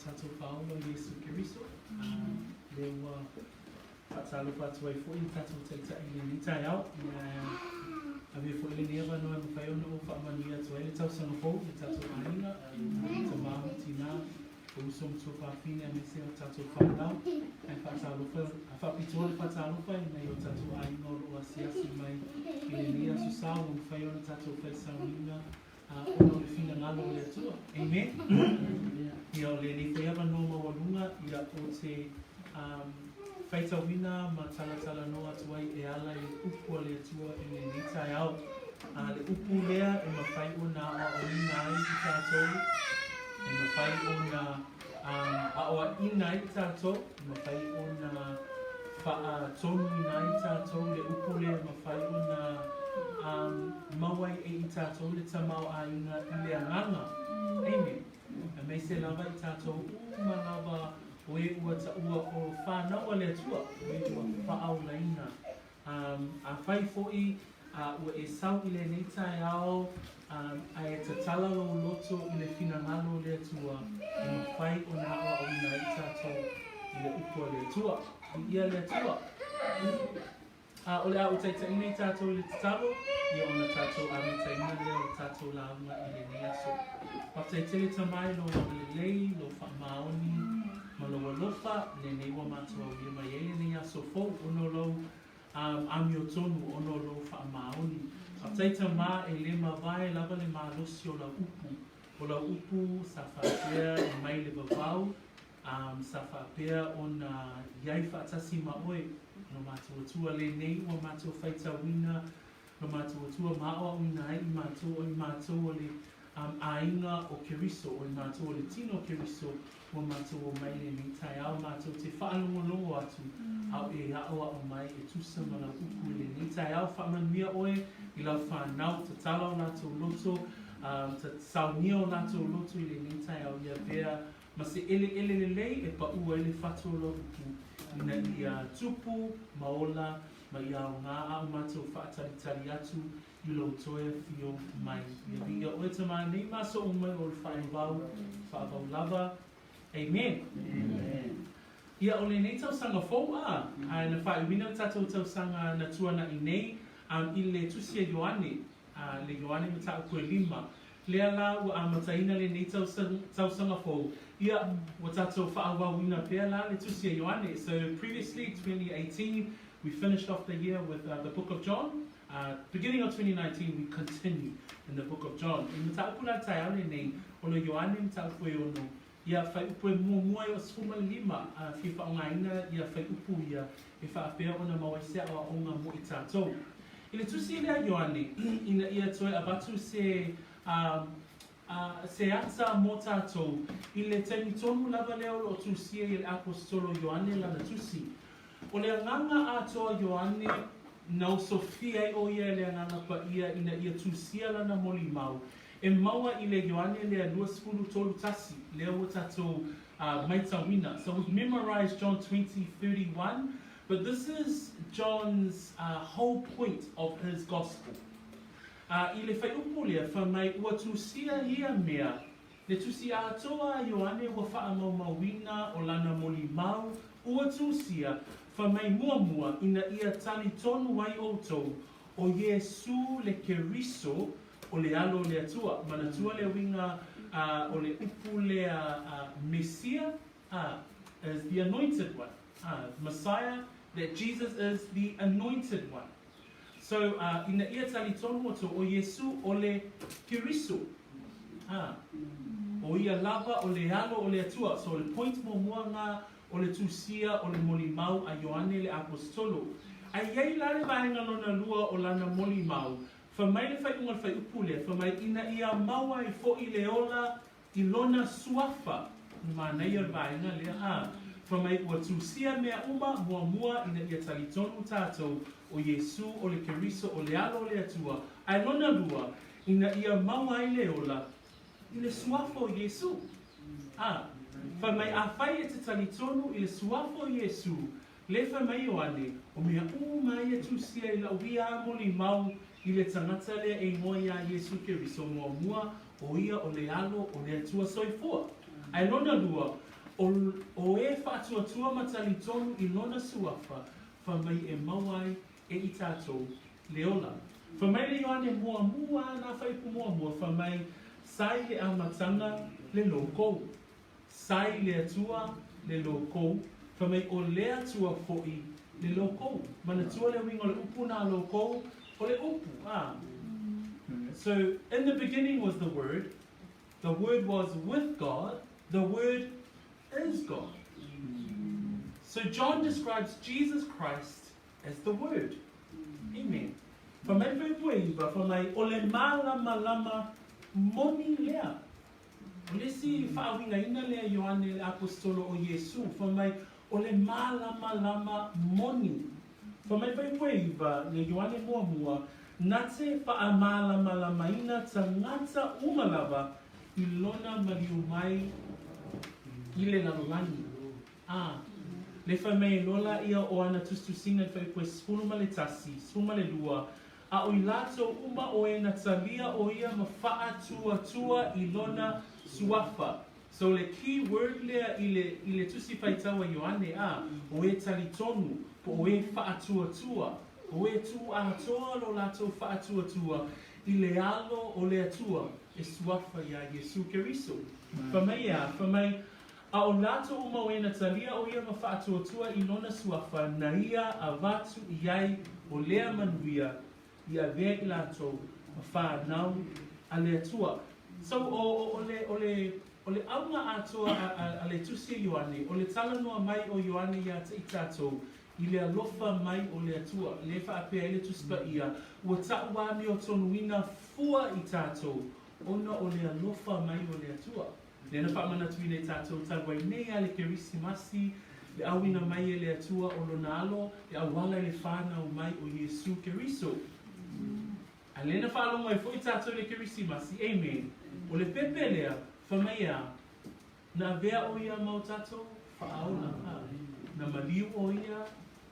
tatou Faaola o Iesu Keriso, lea ua faatalofa atu ai foi i le tatou Taitai i lenei taeao. Ia, avea foi lenei avanoa e mafai ona ou faamanuia atu ai le tausaga fou i le tatou aiga, i tama ma tina, o uso ma tuafafine aemaise o tatou fanau. Ae faatalofa, faapitoa le faatalofa i nai o tatou aiga o lo o asiasi mai i lenei aso sa ua mafai ona tatou fai sauniga ona o le finagalo o le Atua. Amen. Ia, o lenei foi avanoa maualuga, ia, ou te faitauina ma talatalanoa atu ai e ala i le upu a le Atua i lenei taeao. A le upu lea e mafai ona aoaoina ai i tatou, e mafai ona aoaina ai i tatou, e mafai ona faatonuina ai i tatou, le upu lea e mafai ona maua ai e i tatou le tamaoaiga i le agaga. Amen. Aemaise lava i tatou uma lava o e ua taua o fanau a le Atua, o e ua faaolaina. Afai foi ua e sau i lenei taeao ae tatala lou loto i le finagalo o le Atua, e mafai ona aoaoina ai tatou i le upu a le Atua. Viia le Atua! A o le a ou taitaiina i tatou i le tatalo, ia ona tatou amataina lea o le tatou lauga i lenei aso. Faafetai tele Tama i lou agalelei, lou faamaoni ma lou alofa, lenei ua matou aulia mai ai lenei aso fou ona o lou amiotonu, ona o lou faamaoni. Faafetai Tama e le mavae lava le malosi o lau upu, o lau upu sa faapea e mai le vavau, A sa faapea ona i ai faatasi ma oe, lo matou Atua lenei ua matou faitauina, lo matou Atua ma aoaoina ai i matou, o i matou o le aiga o Keriso, o i matou o le tino o Keriso, ua matou omai lenei taeao matou te faalogologo atu, a o e aoao mai e tusa ma lau upu i lenei taeao. Faamanuia oe i lau fanau, tatala o latou loto, saunia o latou loto i lenei taeao, ia avea ma se eleele lelei e paʻu ai le fatu o lau upu, ina ia tupu ma ola ma ia aoga a o matou faatalitali atu i lou toe afio mai. Ia viia oe Tama nei ma aso uma i o le faavavau, faavavau lava. Amen. Ia, o lenei tausaga fou a, ae na faaiuina le tatou tausaga na tuanaʻi nei i le Tusi a Ioane, le Ioane mataupu e lima. Lea la ua amataina lenei tausaga fou, ia, ua tatou faaauauina pea la le Tusi a Ioane. So previously, 2018, we finished off the year with the book of John. Beginning of 2019, we continue in the book of John. I mataupu la le taeao lenei, o le Ioane mataupu e ono, ia fuaiupu e muamua e 15, fia faaaogaina ia fuaiupu ia e faapea ona maua ai se aoaoga mo i tatou. I le tusi lea a Ioane, ina ia toe avatu se, a, a, se ata mo tatou, i le taimi tonu lava lea o lo o tusia i le Aposetolo Ioane lana tusi. O le agaga atoa Ioane na osofia ai ʻo ia e le Agaga Paia ina ia tusia lana molimau, e maua i le Ioane lea 23 tasi, lea ua tatou maitauina. So we've memorized John 20:31, but this is John's whole point of his gospel. A i le fuaiupu lea, fai mai ua tusia ia mea, le tusi atoa a Ioane ua faamaumauina o lana molimau, ua tusia, fai mai muamua ina ia talitonu ai ʻoutou, ʻo Iesū le Keriso, o le Alo o le Atua. Manatua le uiga o le upu lea Mesia, is the anointed one. Messiah, that Jesus is the anointed one. So, ina ia talitonu ʻoutou, ʻo Iesū o le Keriso. ʻO ia lava o le Alo o le Atua. So, o le point muamua lena o le tusia o le molimau a Ioane le Aposetolo. A i ai la le vaega lona lua o lana molimau, Fai mai le faaiuga o le fuaiupu lea, fai mai, ina ia maua ai foi le ola i lona suafa. Le manaia o le vaega lea, a. Fai mai, ua tusia mea uma, muamua, ina ia talitonu tatou, ʻo Iesū o le Keriso, o le Alo o le Atua, ae lona lua, ina ia maua ai le ola i le suafa o Iesū. A. Fai mai, afai e te talitonu i le suafa o Iesū, Le fai mai Ioane, o mea uma ia tusia i lau ia molimau i le tagata lea e igoa iā Iesu Keriso muamua, ʻo ia o le Alo o le Atua Soifua. Ae lona lua, O, o e faatuatua ma talitonu i Lona Suafa, fai mai e maua ai e i tatou le ola. Fai mai le Ioane muamua, nā faaiupu muamua, fai mai, Sa i le amataga le lōkou. Sa i le Atua le lōkou, fai mai o le Atua foʻi le lōkou. Manatua le uiga o le upu nā lōkou, o le upu, a. So, in the beginning was the Word, the Word was with God, the Word is God. So John describes Jesus Christ as the Word. Amen. Fai mai le fuaiupu e 9, fai mai, o le mālamalama moni lea. O le isi faauigaina lea Ioane le Aposetolo o Iesu, fai mai, o le mālamalama moni. Fai mai fuaiupu e 9, le Ioane muamua, na te faamalamalamaina tagata uma lava i lona maliu mai i le lalolagi. A, le fai mai e loa laia o ana tusitusiga i le fuaiupu e 11, 12, A o i latou uma o e na talia o ia ma faatuatua i lona suafa. So le key word lea i le, i le Tusi Faitau a Ioane, a, o e talitonu, po o e faatuatua, o e tū atoa lo latou faatuatua i le alo o le Atua e suafa iā Iesu Keriso. Fai mai e a? Fai mai, A o latou uma o e na talia o ia ma faatuatua i lona suafa na ia avatu i ai o lea manuia i avea i latou ma fanau a le Atua. So, o, o, o le, o le, o le auga atoa a, a, a le Tusi a Ioane, o le talanoa mai o Ioane iā te i tatou, i le alofa mai o le Atua, lea e faapea ai le Tusi Paia, ua taʻu amiotonuina fua i tatou, ona o le alofa mai o le Atua. Lea na faamanatuina i tatou talu ai nei a le Kerisimasi, le auina mai e le Atua o Lona Alo e auala i le whanau mai o Iesu Keriso. A lea na faalogo ai foi tatou i le Kerisimasi, amen. O le pepe lea, fai mai e a? Na avea o ia ma o tatou faaola, a. Na maliu o ia,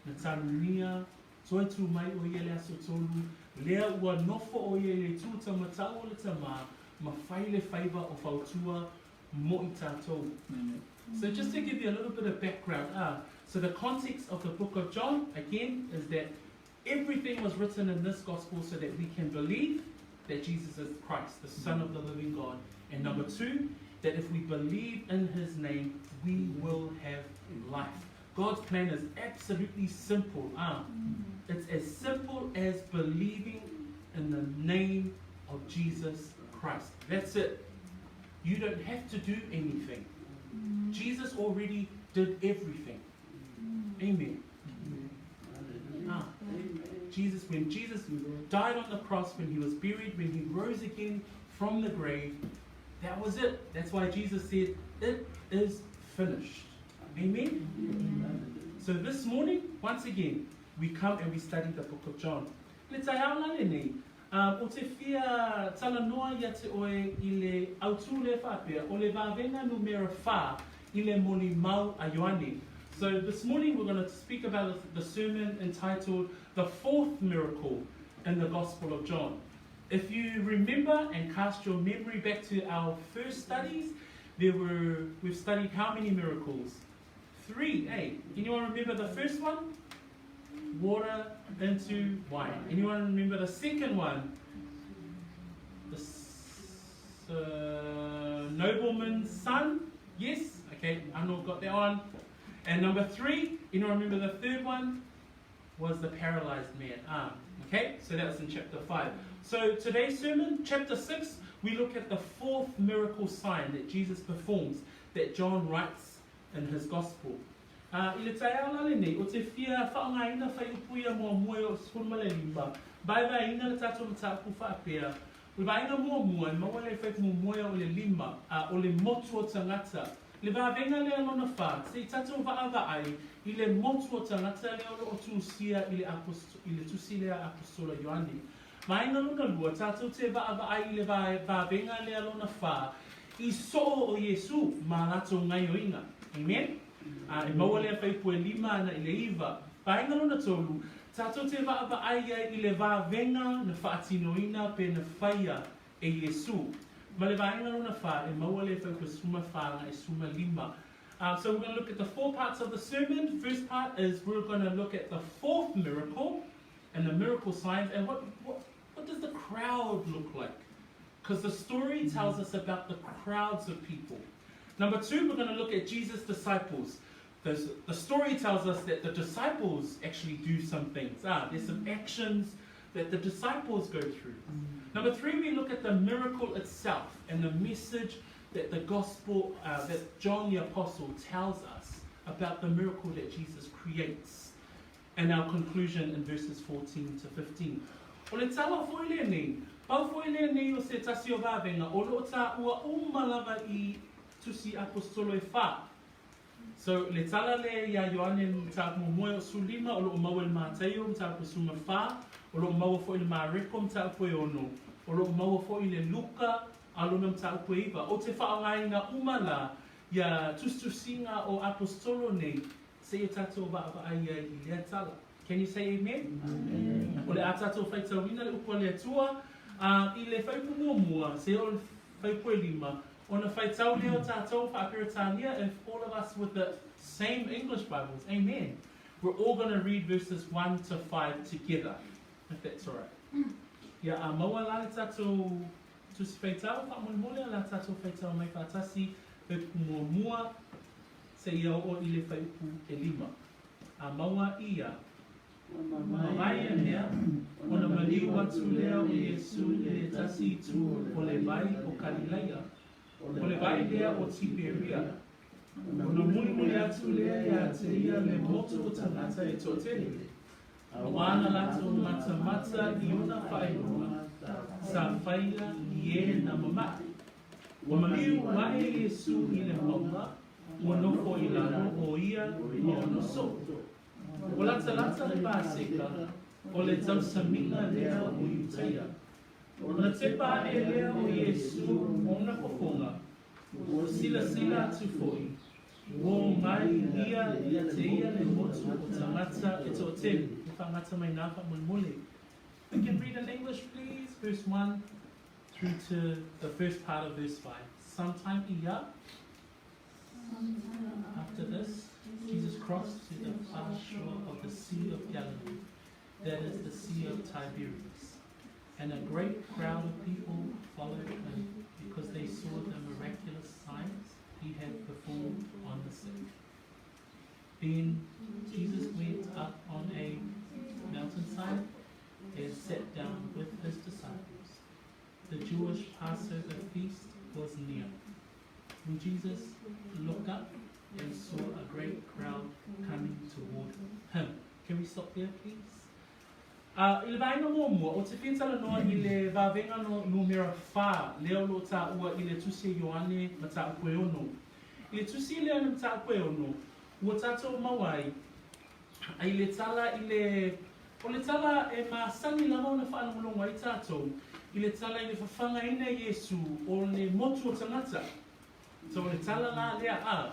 na talunia, toe tū mai o ia le aso tolu, lea ua nofo o ia i le itu tamatau o le Tama, ma fai le faiva o fautua mo i tatou. So just to give you a little bit of background, so the context of the book of John, again, is that everything was written in this gospel so that we can believe that Jesus is Christ, the Son of the living God. And number two, that if we believe in his name, we will have life. God's plan is absolutely simple. It's as simple as believing in the name of Jesus Christ. That's it. You don't have to do anything. Jesus already did everything. Amen. Jesus, when Jesus died on the cross, when he was buried, when he rose again from the grave, that was it. That's why Jesus said, It is finished. Amen? Amen. So this morning, once again, we come and we study the book of John. Le taeao la lenei, um, o te fia talanoa ia te oe i le autū le faapea, o le vavega numera 4 i le molimau a Ioane. So this morning we're going to speak about the sermon entitled The Fourth Miracle in the Gospel of John. If you remember and cast your memory back to our first studies, there were we've studied how many miracles? 3, eh? Anyone remember the first one? Water into wine. Anyone remember the second one? The nobleman's son? Yes? Okay, Arnold got that one. And number 3, anyone remember the third one? Was the paralyzed man. Okay, so that was in chapter 5. So today's sermon, chapter 6, we look at the fourth miracle sign that Jesus performs, that John writes in his gospel. I le taeao la lenei, o te fia whaongaina whaiupu ia muamua i o 15, vaevaeina le tatou mataupu faapea, o le vaega muamua e maua le whaipu muamua ia o le lima, a o le motu o tagata. Le vavega lea lona wha, se i tatou vaavaai i le motu o tagata lea o loo tusia i le i le tusi lea Apostola Ioane. Vaega lona lua, tatou te vaavaai i le vavega lea lona wha, i soo o Iesu ma latou ngaioiga. Amen? A, e maua lea fuaiupu e 5 ana i le 9. Vaega lona tolu, tatou te vaavaai ai i le vavega na faatinoina pe na faia e Iesu. Ma le vaega lona wha, e maua lea fuaiupu e 14 agai 15. So we're going to look at the four parts of the sermon. First part is we're going to look at the fourth miracle and the miracle signs and what, what, what does the crowd look like? Because the story tells us about the crowds of people. Number two, we're going to look at Jesus' disciples. The, the story tells us that the disciples actually do some things. Ah, there's some actions that the disciples go through. Number three, we look at the miracle itself and the message that the gospel, uh, that John the Apostle tells us about the miracle that Jesus creates. And our conclusion in verses 14 to 15. O le tala foi lenei, pau foi lenei o se tasi o vavenga, o loo tā ua uma lava i tusi apostolo e wha. So, le tala lea iā Ioane mataupu muamua e 15, o lo o maua i le Mataio mataupu e 14, o lo o maua foi i le Mareko mataupu e 6, o lo o maua foi i le Luka a lona mataupu e 9. Ou te faaaogaina uma la ia tusitusiga o Aposetolo nei seia tatou vaavaai ai i lea tala. Can you say amen? Amen. O le a tatou faitauina le upu a le Atua, a i le fuaiupu muamua seia o le fuaiupu e lima, Ona faitau lea o tatou faa-Peretania if all of us with the same English Bibles, amen. We're all going to read verses 1 to 5 together, if that's all right. Ia, a maua la le tatou tusi faitau, faamolemole la tatou faitau mai faatasi fuaiupu muamua seia oo i le fuaiupu e lima. A maua ia. Mavae ia mea, ona maliu atu lea o Iesu i le tasi itu o le vai o Kalilaia, o le vai lea o Tiperia. Ona mulimuli atu lea ia te ia le motu o tagata e toatele, auā na latou matamata i ona faailoga sa faia i e na mamaʻi. Ua maliu aʻe Iesu i le mauga, ua nofo i lalo o ia ma ona soo. Ua latalata le Paseka, o le tausamiga lea o Iutaia. Ona tepa aʻe lea o Iesū ona fofoga, ua silasila atu foi, ua o mai ia ia te ia le motu o tagata e toatele. E faagata mai nā faamolemole. We can read in English please, verse 1 through to the first part of verse 5. Sometime ia After this, Jesus crossed to the far shore of the Sea of Galilee, that is the Sea of Tiberias. And a great crowd of people followed him because they saw the miraculous signs he had performed on the sick. Then Jesus went up on a mountainside and sat down with his disciples. The Jewish Passover feast was near. When Jesus looked up and saw a great crowd coming toward him. Can we stop there, please? Uh, I le vaega muamua, ou te fia talanoa i le vavega no numera whā, lea o lo o tāua i le tusi a Ioane mataupu e ono. I le tusi lea na mataupu e ono, ua tātou mau ai, i le tala i le O le tala e masani lava ona faalogologo ai tatou i le tala i le fafagaina e Iesu o le motu o tagata. So o le tala la lea a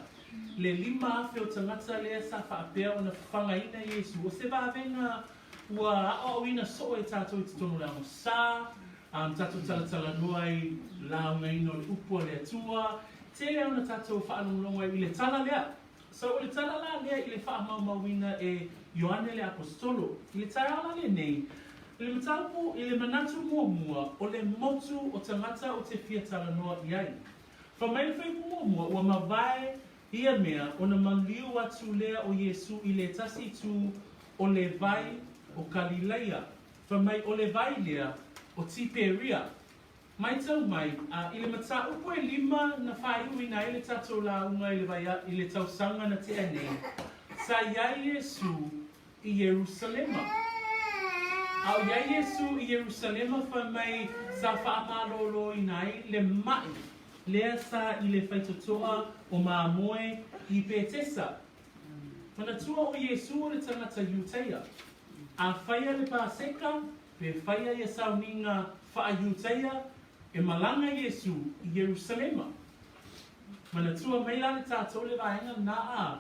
le 5,000 o tagata lea sa faapea ona fafagaina e Iesu, o se vavega ua aoaoina soo e tatou i totonu o le agosa, a tatou talatalanoa ai laugaina o le upu a le Atua, tele ona tatou faalogologo ai i le tala lea. So o le tala la lea i le faamaumauina e Ioane le Aposetolo i le taeao la lenei, i le mataupu i le manatu muamua o le motu o tagata ou te fia talanoa i ai. Fai mai le fuaiupu muamua ua mavae ia mea ona maliu atu lea o Iesu i le tasi itu o le vai o Kalilaia. Fai mai o le vai lea o Tiperia. Matau mai, a, i le mataupu e lima na faaiuina ai le tatou lauga i le vai, i le tausaga na tea nei, sa i ai Iesu i Ierusalema. A o i ai Iesu i Ierusalema fai mai sa faamalōlōina ai le maʻi lea sa i le faitotoa o Māmoe i Petesa. Manatua o Iesu o le tagata Iutaia. A faia le Paseka, Pe faia ia sauniga faa-Iutaia e malaga Iesu i Ierusalema. Manatua mai la le tatou le vaega lena a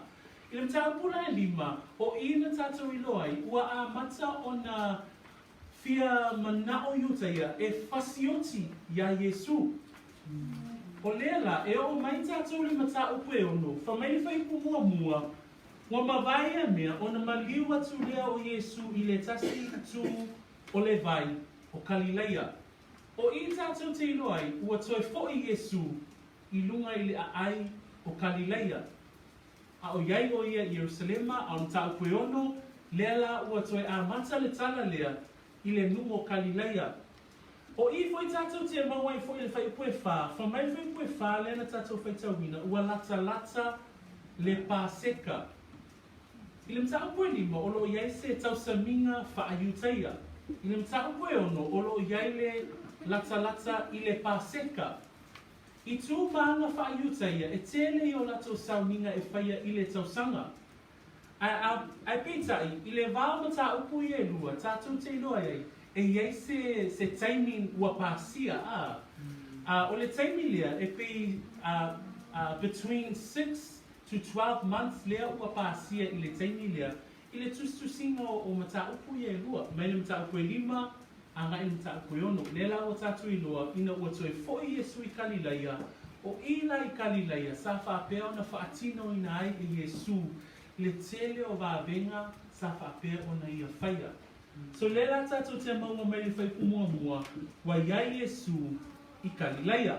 i le mataupu la e lima o i na tatou iloa ai ua amata ona fia manao Iutaia e fasioti iā Iesu. O lea la, e oo mai tatou i le mataupu e ono, fai mai le fuaiupu muamua, Ua mavae ia mea, ona maliu atu lea o Iesū i le tasi itu o le vai o Kalilaia. O i tatou te iloa ai, ua toe foʻi Iesū i luga i le aai o Kalilaia. A o i ai ʻo ia i Ierusalema, a o le mataupu e ono, lea la ua toe amata le tala lea i le nuu o Kalilaia. O i foi tatou te maua ai foi le fuaiupu e fa, fai mai le fuaiupu e fa lea na tatou faitauina, ua latalata le Paseka. I le mataupu e lima, o lo o i ai se tausamiga faa-Iutaia. I le mataupu e ono, o lo o i ai le latalata i le Paseka. I tu ma aga faa-Iutaia, e tele i o latou sauniga e faia i le tausaga. Ae peitai, i le va o mataupu ia e lua, tatou te iloa ai, e i ai se, se taimi ua pasia, a. A o le taimi lea, e pei, a, a, between 6 to 12 months lea ua pasia i le taimi lea, i le tusitusiga o, o mataupu ia e lua, mai le mataupu e lima, agai i le mataupu e ono. Lea la ua tatou iloa, ina ua toe foʻi Iesu i Kalilaia, o i la i Kalilaia sa faapea ona faatinoina ai e Iesu le tele o vavega sa faapea ona ia faia. So lea la tatou te maua mai le fuaiupu muamua, ua i ai Iesu i Kalilaia.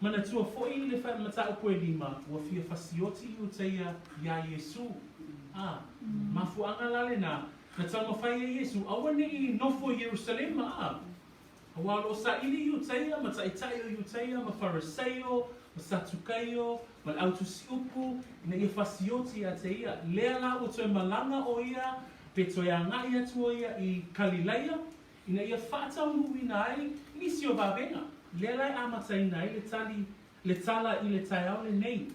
Manatua foi i le mataupu e lima, ua fia fasioti Iutaia iā Iesu. A, mafuaaga la lena, Na taumafai ai Iesu, aua ne i nofo i Ierusalema, a. Aua o lo o saili Iutaia ma taitai o Iutaia ma Farisaio ma Satukaio ma le au tusiupu ina ia fasioti ia te ia. Lea la ua toe malaga ʻo ia pe toe agai atu ʻo ia i Kalilaia ina ia faataunuuina ai nisi o vavega. Lea la e amataina ai le tali, le tala i le taeao lenei.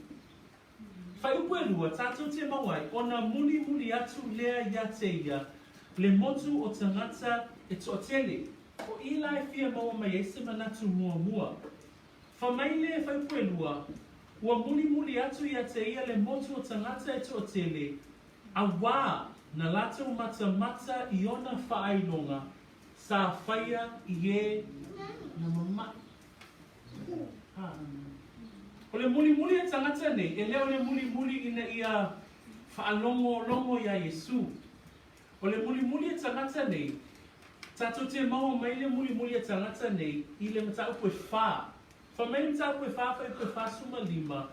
Fuaiupu e lua, tatou te maua ai, ona mulimuli atu lea ia te ia le motu o tagata e toatele. O i la e fia maua mai ai se manatu muamua. Fai mai le fuaiupu e lua, ua mulimuli atu ia te ia le motu o tagata e toatele, auā na latou matamata i ona faailoga sa faia i e na mamaʻi. O le mulimuli a tagata nei, e le o le mulimuli ina ia faalogologo iā Iesū. O le mulimuli a tagata nei, tatou te maua mai le mulimuli a tagata nei i le mataupu e fa. Fai mai le mataupu e fa, fuaiupu e 45,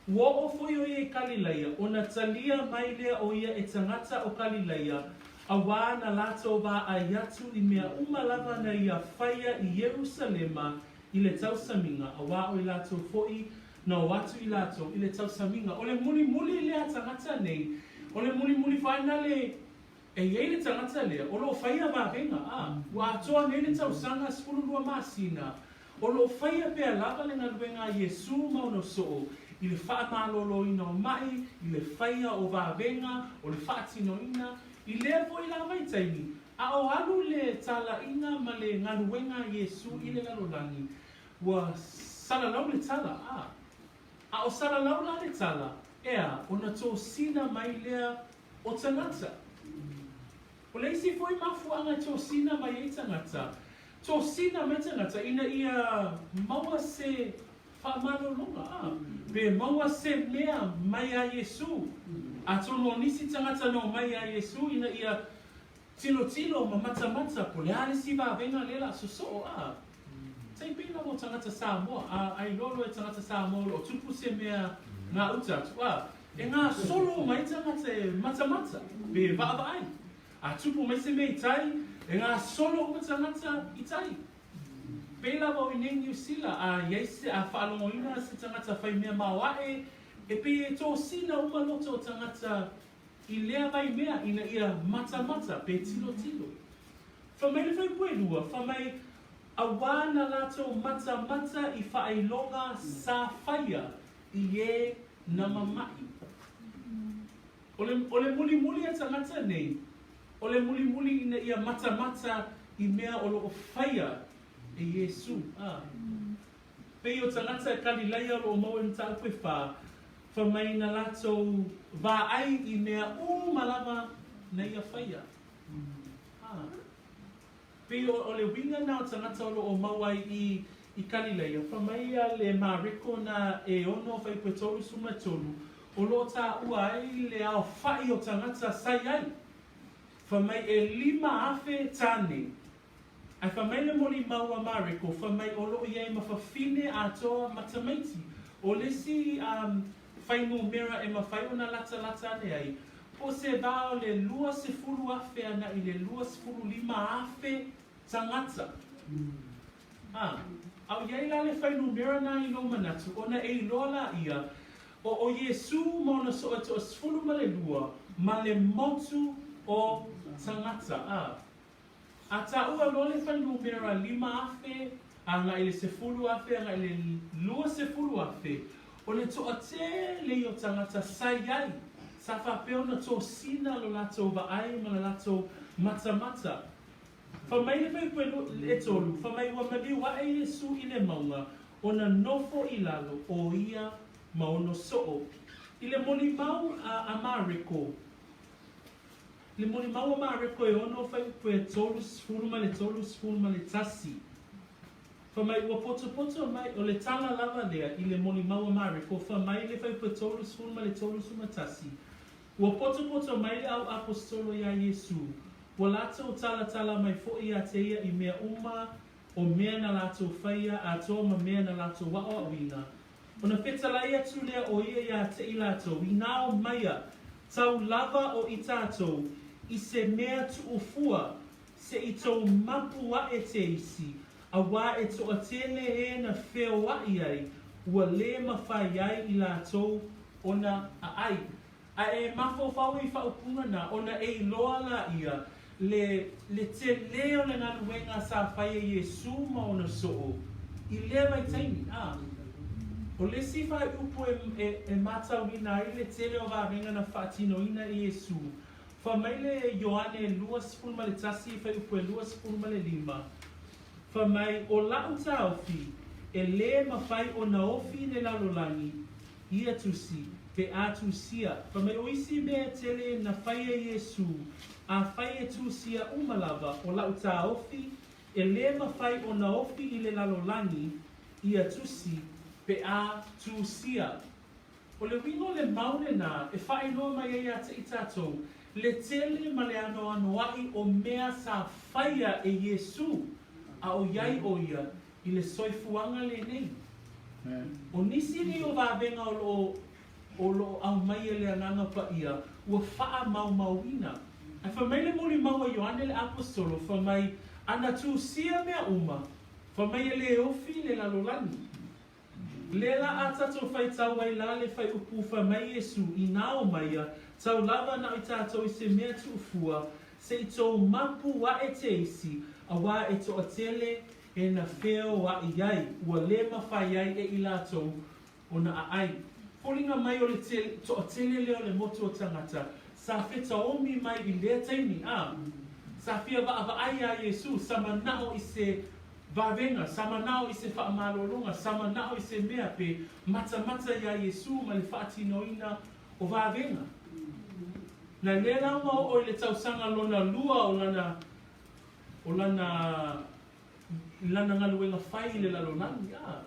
Ua oo foi ʻo ia i Kalilaia, ona talia mai lea o ia e tagata o Kalilaia, auā na latou vaai atu i mea uma lava na ia faia i Ierusalema i le tausamiga, auā o i latou foi na o atu i latou i le tausamiga. O le mulimuli lea a tagata nei, o le mulimuli fainale e i ai le tagata lea, o lo o faia vavega, a, ua atoa nei le tausaga 12 masina, O lo o faia pea lava le galuega a Iesū ma ona soo i le faamaloloina o maʻi, i le faia o vavega, o le faatinoina, i lea foi la vaitaimi, a o alu le talaiga ma le galuega a Iesū i le lalolagi, ua salalau le tala, a. A o salalau la le tala, ea, ona tosina mai lea o tagata. O le isi foi mafuaaga e tosina mai ai tagata, tosina mai tagata ina ia maua se faamalologa, a, pe maua se mea mai a Iesu. Atonu o nisi tagata na omai ia Iesu ina ia tilotilo ma matamata po o le a le isi vavega lea la sosoo, a. Tai pei lava o tagata Samoa, a, a iloa loa e tagata Samoa o lo o tupu se mea gauta atu, a, e gasolo mai tagata e matamata pe vaavaai. A tupu mai se mea i tai, e gasolo uma tagata i tai. Pei lava o inei Niu Sila, a i ai se, a faalogoina se tagata fai mea maoaʻe, e pei e tosina uma loto o tagata i lea vaimea ina ia matamata pe tilotilo. Fai mai le fuaiupu e lua, fai mai, Auā na latou matamata i faailoga sa faia i e na mamaʻi. O le, o le mulimuli a tagata nei, o le mulimuli ina ia matamata i mea o lo o faia e Iesū. A. Pei o tagata e Kalilaia o lo o maua i mataupu e fa, fai mai na latou vaai i mea uma lava na ia faia. A. Pei o, o le uiga na o tagata o lo o maua ai i, i Kalilaia, fai mai ia le Mareko na e 6 fuaiupu 33, o lo o taua ai le aofa'i o tagata sa i ai. Fai mai e 5,000 tane. Ae fai mai le molimau a Mareko, fai mai o lo o i ai ma fafine atoa ma tamaiti. O le isi fuainumera e mafai ona latalata ane ai, po o se va o le 20,000 ana'i le 25,000 tagata. A, a o i ai la le fuainumera na i lou manatu, ona e iloa laia, o o Iesū ma ona soo e toasefulu ma le lua, ma le motu o tagata. A, a taua loa le fuainumera 5,000 agai i le 10,000 agai i le 20,000, o le toatele ia o tagata sa i ai, sa faapea ona tosina lo latou vaai ma le latou matamata. Fai mai le fuaiupu e tolu, fai mai ua maliu aʻe Iesū i le mauga, ona nofo i lalo o ia ma ona soo. I le molimau a Mareko, le molimau a Mareko e 6 fuaiupu e 33 31, fai mai ua potopoto mai, o le tala lava lea i le molimau a Mareko, fai mai le fuaiupu e 30 ma le 31, Ua potopoto mai le au aposetolo iā Iesū, ua lātou talatala mai foʻi iā te ia i mea uma o mea na lātou faia atoa ma mea na lātou aʻoaʻoina. Ona fetalai atu lea o ia iā te i lātou, Inā o maia, tau lava o i tātou i se mea tuʻufua se i tou mapu aʻe te isi, auā e toatele e na feoaʻi ai, ua lē mafai ai i lātou ona ʻaʻai. A e mafaufau i faaupuga na, ona e iloa la ia le le tele o le galuega sa fai e Iesū ma ona soo i lea vaitaimi. A o le isi faaiupu e, e, e matauina ai le tele o vavega na faatinoina e Iesū, fai mai le Ioane 21 fuaiupu e 25, fai mai, O la'u taofi, e lē mafai ona ofi i le lalolagi, ia tusi, pe a tusia. Fai mai o isi mea e tele na fai e Iesū, afai e tusia uma lava, o la'u taofi, e lē mafai ona ofi i le lalolagi, ia tusi, pe a tusia. O le uiga o le mau lenā e faailoa mai ai ia te i tātou, le tele ma le anoanoaʻi o mea sa faia e Iesū, a ʻoiai ʻo ia i le soifuaga lenei. O nisi nei o vavega o lo o o lo o aumai e le Agaga Paia ua faamaumauina. Ae fai mai le molimau a Ioane le Aposetolo, fai mai, Ana tusia mea uma, fai mai e lē ofi le lalolagi. Lea la a tatou faitau ai la le fuaiupu fai mai Iesu, Inā o maia, tau lava na o i tatou i se mea tuufua, se i tou mapu aʻe te isi, auā e toatele e na feoaʻi ai, ua lē mafai ai e i latou ona ʻaʻai. Foliga mai o le toatele lea o le motu o tagata, sa fetaomi mai i lea taimi, a sa fia vaavaai iā Iesū, sa manaʻo i se vavega, sa manaʻo i se faamalologa, sa manaʻo i se mea pe matamata iā Iesū ma le faatinoina o vavega. Na lea la ua oo i le tausaga lona lua o lana o lana lana galuega fai i le lalolagi, a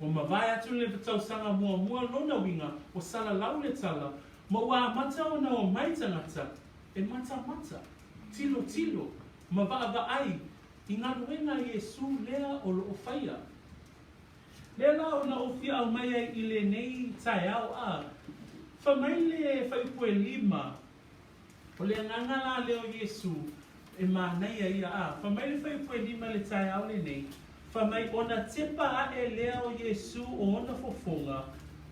ua mavae atu le tausaga muamua lona uiga ua salalau le tala, ma ua amata ona omai tagata e matamata, tilotilo, ma vaavaai i galuega a Iesū lea o lo o faia. Lea la ona ou fia aumai ai i lenei taeao, a fai mai le fuaiupu e lima, O le agaga la lea o Iesū, e manaia ia, a fai mai le fuaiupu e lima i le taeao lenei, fai mai, Ona tepa aʻe lea o Iesū o ona fofoga,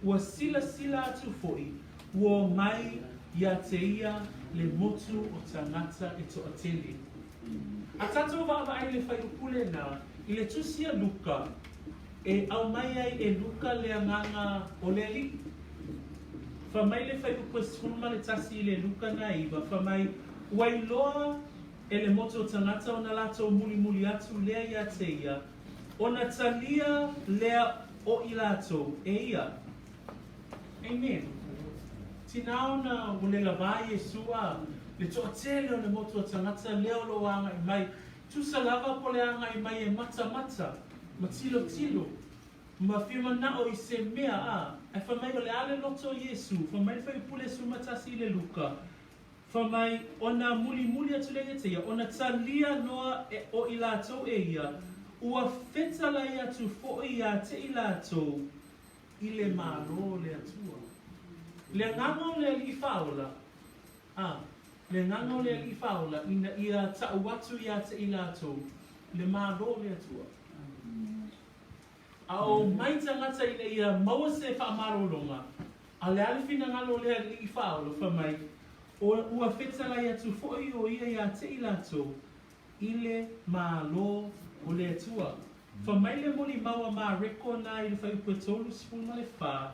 ua silasila atu foʻi, ua omai iā te ia le motu o tagata e toatele. A tatou vaavaai i le fuaiupu lenā, i le tusi a Luka, e aumai ai e Luka le agaga o le Alii. Fai mai le fuaiupu e 11 i le Luka 9, fai mai, Ua iloa e le motu o tagata ona latou mulimuli atu lea iā te ia, ona talia lea o i latou e ia. Amen. Tinā ona ua le lavā Iesū a le toatele o le motu o tagata lea o lo o agai mai, tusa lava po le agai mai e matamata. Ma tilotilo, ma fia mana'o i se mea, a, ae fai mai o le a le loto o Iesu, fai mai le fuaiupu le 11 i le Luka, fai mai, ona mulimuli atu lea ia te ia, ona talia loa e, o i latou e ia, ua fetalai atu foi ia te i latou i le Malo o le Atua. Le agaga o le Alii Faaola, A, le agaga o le Alii Faaola ina ia ta'u atu ia te i latou le Malo o le Atua. A o mai tagata ina ia maua se faamalologa, a o le a le finagalo o le Alii Faaola, fai mai, o, ua fetalai atu foi o ia ia te i latou i le Malo o le Atua. Fai mai le molimau a Mareko na i le fuaiupu e 34,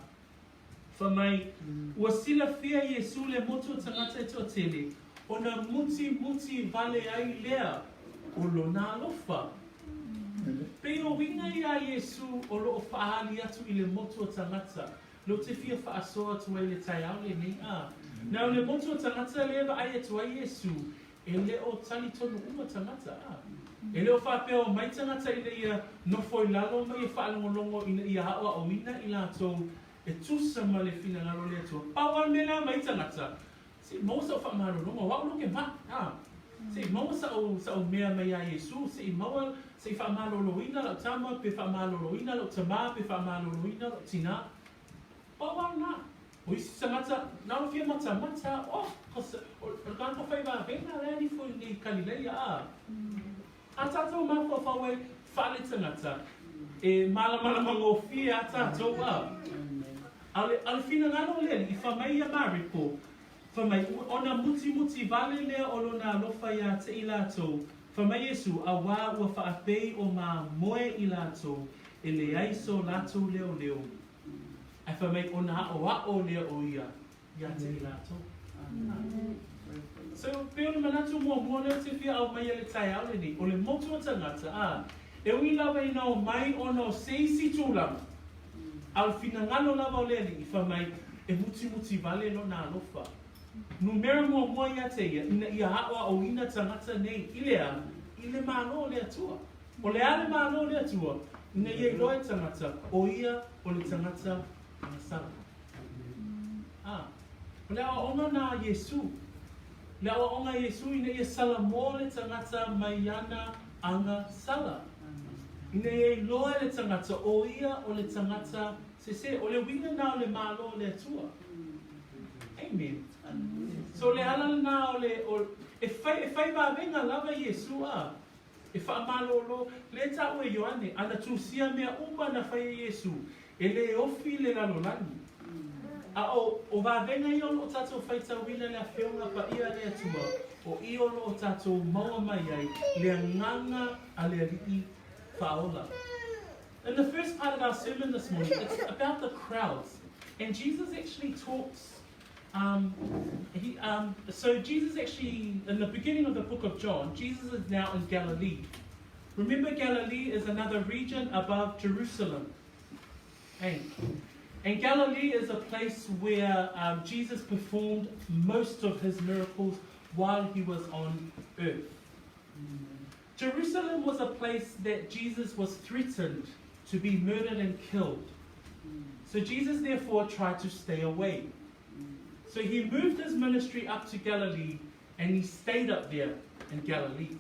Fai mai, ua silafia e Iesū le motu o tagata e toatele, ona mutimuti vale ai lea o lona alofa. Pei o uiga ia a Iesū o lo o faaali atu i le motu o tagata, lea ou te fia faasoa atu ai i le taeao lenei, a. Na o le motu o tagata lea e vaai atu ai Iesū, E le o talitonu uma tagata, a. E le o faapea o mai tagata ina ia nofo i lalo ma ia faalogologo ina ia aoaoina i latou e tusa ma le finagalo o le Atua. Pau lava le mea lea mai tagata, se i maua sa'u faamalologa, o a'u lou ke maʻi, a. Se i maua sa'u, sa'u mea mai iā Iesu, se i maua, se i faamaloloina la'u tama, pe faamaloloina la'u tamā, pe faamaloloina la'u tinā. Pau lava lena. O isi tagata, na ona fia matamata, oh, o le tagata fai vavega la e nifo i nei Kalileia, a. A tatou mafaufau ai faale-tagata, e malamalama gofie a tatou, a. A o le, a o le finagalo o le Alii, fai mai ia Mareko, fai mai, ona mutimuti vale lea o lona alofa ia te i latou, fai mai Iesu, auā ua faapei o mamoe i latou, e leai so latou leoleo. Ae fai mai ona aʻoaʻo lea o ia ia te i latou. So, pei o le manatu muamua lea ou te fia aumaia i le taeao lenei, o le motu o tagata, a, e ui lava ina omai ona o se isi tulaga, a o le finagalo lava o le Alii, fai mai, e mutimuti vale lona alofa. Numera muamua ia te ia, ina ia aʻoaʻoina tagata nei i le a? I le Malo o le Atua. O le a le Malo o le Atua? Ina ia iloa e tagata, o ia o le tagata agasala. A, o le aoaoga na a Iesū. Le aoaoga a Iesū ina ia salamo le tagata mai ana agasala. Ina ia iloa e le tagata, o ia o le tagata sese. O le uiga na o le Malo o le Atua. Amen. So le ala lena o le, o, e fai, e fai vavega lava Iesū, a. E faamalolo, lea taua e Ioane, ana tusia mea uma na fai e Iesu, e le ofi le lalolagi. A o, o vavega ia o lo o tatou faitauina le Afioga Paia a le Atua, o i o lo o tatou maua mai ai le agaga a le Alii Faaola. In the first part of our sermon this morning, it's about the crowds. And Jesus actually talks Um, he, um, so Jesus actually, in the beginning of the book of John, Jesus is now in Galilee. Remember, Galilee is another region above Jerusalem. Hey. And Galilee is a place where um, Jesus performed most of his miracles while he was on earth. Jerusalem was a place that Jesus was threatened to be murdered and killed. So Jesus therefore tried to stay away. So he moved his ministry up to Galilee and he stayed up there in Galilee.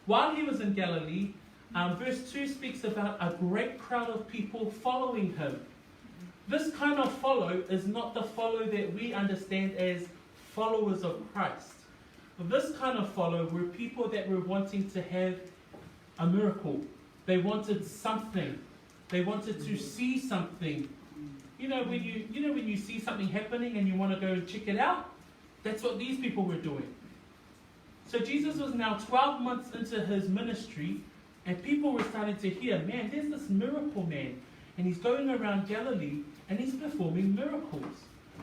While he was in Galilee, um, verse 2 speaks about a great crowd of people following him. This kind of follow is not the follow that we understand as followers of Christ. This kind of follow were people that were wanting to have a miracle. They wanted something. They wanted to see something. You know when you you know when you see something happening and you want to go and check it out? That's what these people were doing. So Jesus was now 12 months into his ministry, and people were starting to hear, man, there's this miracle man. And he's going around Galilee and he's performing miracles.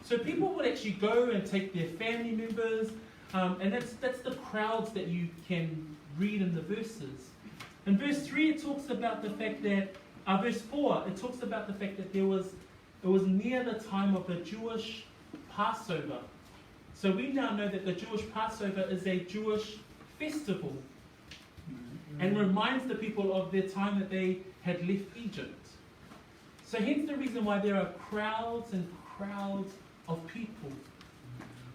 So people would actually go and take their family members, um, and that's, that's the crowds that you can read in the verses. In verse 3, it talks about the fact that, uh, verse 4, it talks about the fact that there was, it was near the time of the Jewish Passover. So we now know that the Jewish Passover is a Jewish festival. And reminds the people of their time that they had left Egypt. So hence the reason why there are crowds and crowds of people.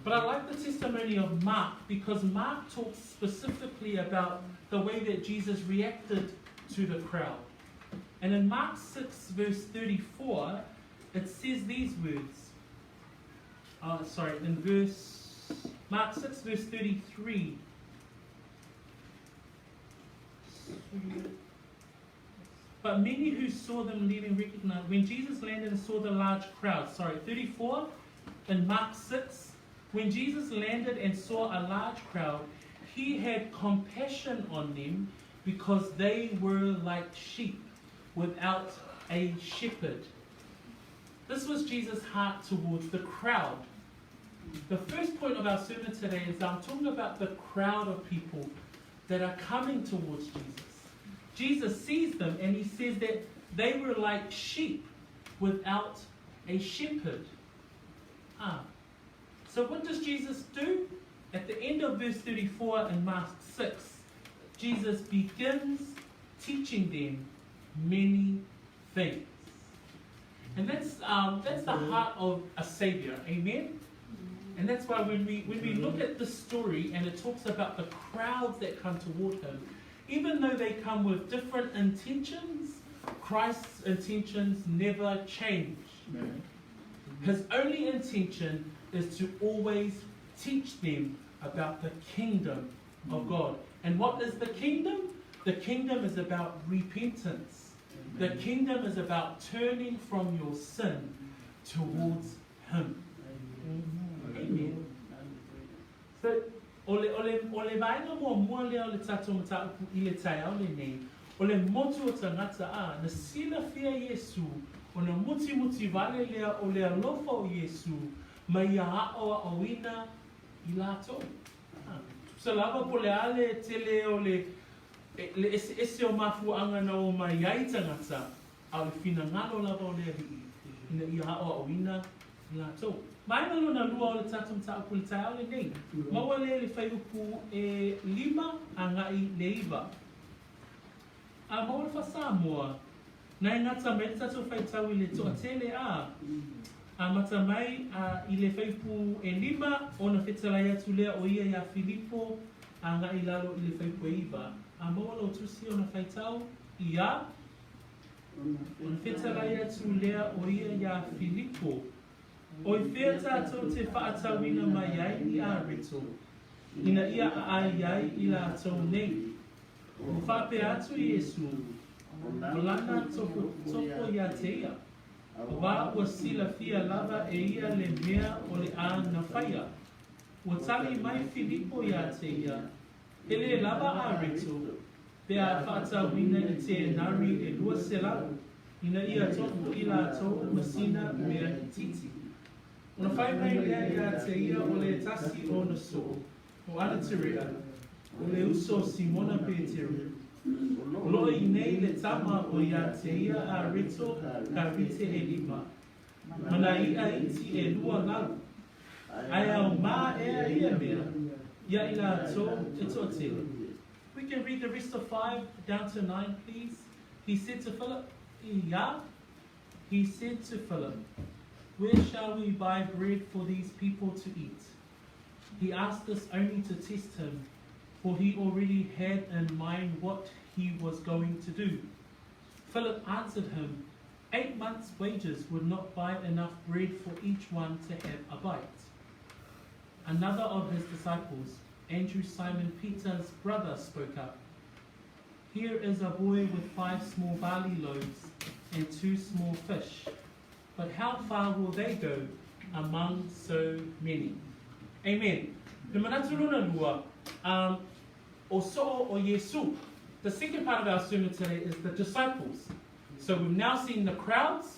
But I like the testimony of Mark because Mark talks specifically about the way that Jesus reacted to the crowd. And in Mark 6, verse 34, it says these words. Uh, sorry, in verse Mark 6, verse 33. But many who saw them leaving recognized when Jesus landed and saw the large crowd. Sorry, 34 in Mark 6. When Jesus landed and saw a large crowd, he had compassion on them because they were like sheep without a shepherd. This was Jesus' heart towards the crowd. The first point of our sermon today is I'm talking about the crowd of people that are coming towards Jesus. Jesus sees them and he says that they were like sheep without a shepherd. Ah. So what does Jesus do? At the end of verse 34 in Mark 6, Jesus begins teaching them many things. And that's, um, that's the heart of a savior. Amen? And that's why when we, when we look at this story and it talks about the crowds that come toward him, even though they come with different intentions, Christ's intentions never change. His only intention is to always teach them about the kingdom of God. And what is the kingdom? The kingdom is about repentance. The kingdom is about turning from your sin towards Him. Amen. So, o le, o le, o le vaega muamua lea o le tatou mataupu i le taeao lenei, o le motu o tagata, ā, na silafia Iesū, ona mutimuti wale lea o le alofa o Iesū ma ia aʻoaʻoina i lātou. Ā, tusa lava po le a le tele o le, le eseese o mafuaʻaga na o mai ai tagata, a o le finagalo lava o le Alii ina ia aʻoaʻoina i lātou. Vaega lona lua o le tatou mataupu i le taeao lenei, maua lea i le fuaiupu e lima agai le iva. A maua le faa-Samoa, na e gata mai le tatou faitau i le toatele a amata mai a i le fuaiupu e lima ona fetalai atu lea o ia iā Filipo agai i lalo i le fuaiupu e iva. A maua lou tusi ona faitau ia Ona fetalai atu lea o ia iā Filipo, O i whea tātou te whaatauina mai ai i a Reto, ina ia aai ai i lātou nei? Ua faapea atu Iesu, O lana tokotoko ia te ia, wā ua silafia lava e ia le mea o le a na whaia. Ua tali mai Filipo ia te ia, He le lava a Reto, pe a whaatauina i te enari e 200, ina ia toko i lātou masina mea itiiti. Ona whai mai lea ia te ia o le tasi o na soo, o Anatirea, o le uso o Simona Peteru. O loo i nei le tama o ia te ia a Reto ka rite e lima, ma na i'a iti e lua lau. Ae ao mā ea ia mea, ia i lātou e toatele. We can read the rest of 5 down to 9, please. He said to Philip, Ia. He said to Philip, Where shall we buy bread for these people to eat? He asked this only to test him, for he already had in mind what he was going to do. Philip answered him, Eight months' wages would not buy enough bread for each one to have a bite. Another of his disciples, Andrew Simon Peter's brother, spoke up. Here is a boy with five small barley loaves and two small fish. But how far will they go among so many? Amen. Le manatu lona lua, um, o so'o o Iesu. The second part of our sermon today is the disciples. So we've now seen the crowds,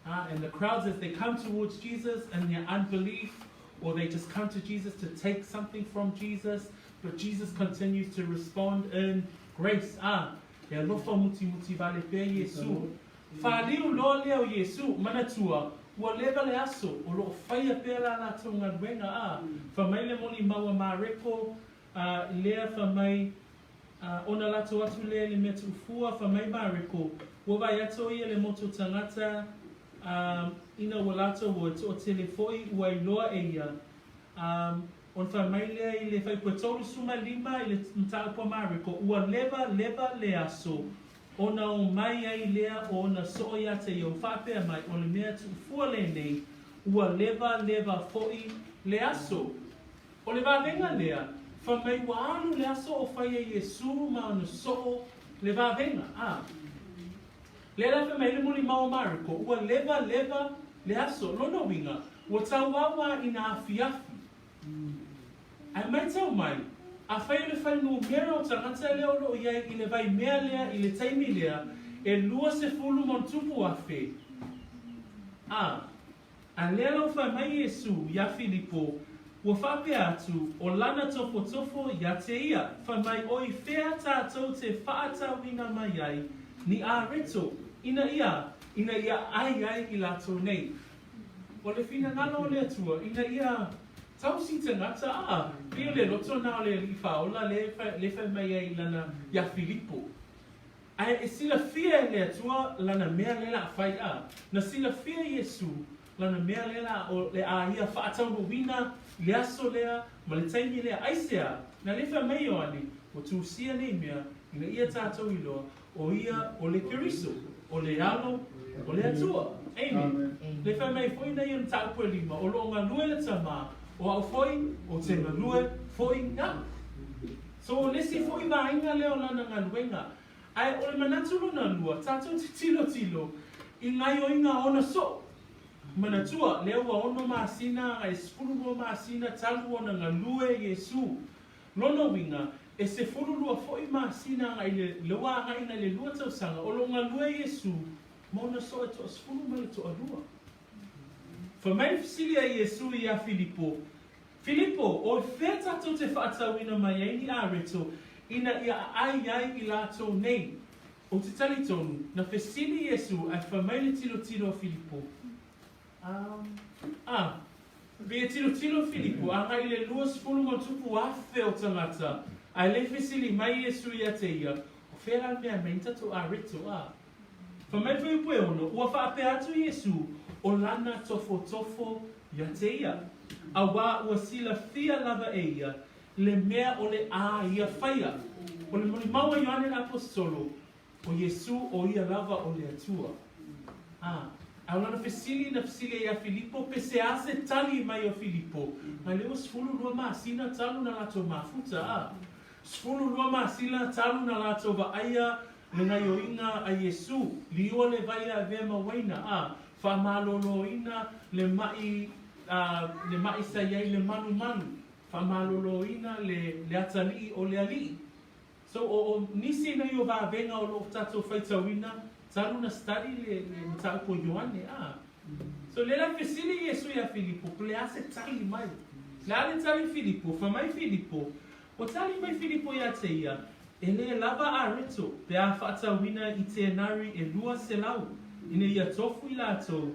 uh, and the crowds as they come towards Jesus in their unbelief, or they just come to Jesus to take something from Jesus, but Jesus continues to respond in grace. Ah, e alofa mutimuti vale pea Iesu. Whāliu loa lea o Iesu, manatua, ua leva le aso, o loo whaia pea la lātou galuega, a, wha mai le moli maua Mareko, a, lea wha mai, Ona latou atu lea i le mea tuufua, fai mai Mareko, ua vaai atu o ia le motu o tagata, a ina ua latou o e toatele foi ua iloa e ia, a ona fai mai lea i le fuaiupu e 35 i le mataupu a Mareko, ua leva leva le aso ona o mai ai lea o ona soo ia te ia, ua faapea mai, o le mea tuufua lenei, ua leva leva foi le aso. O le vavega lea, fai mai ua alu le aso o fai e Iesū ma ona soo le vavega, a. Lea la fai mai le mulimau o Mareko, ua leva leva le aso. Lona uiga, ua tauau a ina afiafi. Ae maitau mai, afai o le fuainumera o tagata lea o lo o i ai i le vaimea lea i le taimi lea, e 20,000+, a. A lea la ua fai mai Iesū iā Filipo, ua faapea atu, o lana tofotofo iā te ia, fai mai, O i fea tātou te faatauina mai ai ni areto, ina ia, ina ia ai ai i latou nei? O le finagalo o le Atua, ina ia tausi tagata, a, pei o le loto na o le Alii Faaola lea e fai mai ai i lana, iā Filipo. Ae e silafia e le Atua lana mea lea la fai a. Na silafia Iesu lana mea lea la o le a ia faataunuuina i le aso lea ma le taimi lea. Aisea? Na le fai mai Ioane, ua tusia nei mea ina ia tatou iloa o ia o le Keriso, o le Alo o le Atua. Amen. Le fai mai foi na ia mataupu e lima, o loo galue le Tama, o au foi ou te galue foi au. So o le isi foi vaega lea o lana galuega. Ae o le manatu lona lua, tatou te tilotilo i gaioiga o ona soo. Manatua, lea ua ono masina agai 12 masina talu ona galue Iesu. Lona uiga, e 12 foi masina agai le, le ua agai agai le lua tausaga o lo o galue Iesu ma ona soo e toasefulu ma le toalua. Fai mai le fesili a Iesu iā Filipo, Filipo, o fea tatou te faatauina mai ai ni areto ina ia aai ai i latou nei? Ou te talitonu, na fesili Iesu ae fai mai le tilotilo a Filipo, A, pei e tilotilo Filipo agai i le 20,000 o tagata, ae le fesili mai Iesu ia te ia, O fea la le mea mai ni tatou areto, a? Fai mai le fuaiupu e ono, ua faapea atu Iesu, o lana tofotofo ia te ia, auā ua silafia lava e ia le mea o le a ia faia. O le molimau a Ioane le Aposetolo, o Iesu o ia lava o le Atua. A, a o lana fesili na fesili ai ia Filipo, pe se a se tali mai o Filipo, a lea ua 12 masina talu na latou mafuta, a, 12 masina talu na latou vaaia Le gaioiga a Iesu, liua le vai a avea ma uaina, a, faamaloloina le maʻi, a, le maʻi sa i ai le malumalu, faamaloloina le, le atalii o le alii. So, o, o nisi nei o vavega o lo o tatou faitauina, talu na study le, le mataupu o Ioane, a. So, lea la e fesili Iesu ia Filipo, po le a se tali mai. Le a le tali Filipo, fai mai Filipo, Ua tali mai Filipo ia te ia, E lē lava areto pe a faatauina i tenari e 200, ina ia tofu i latou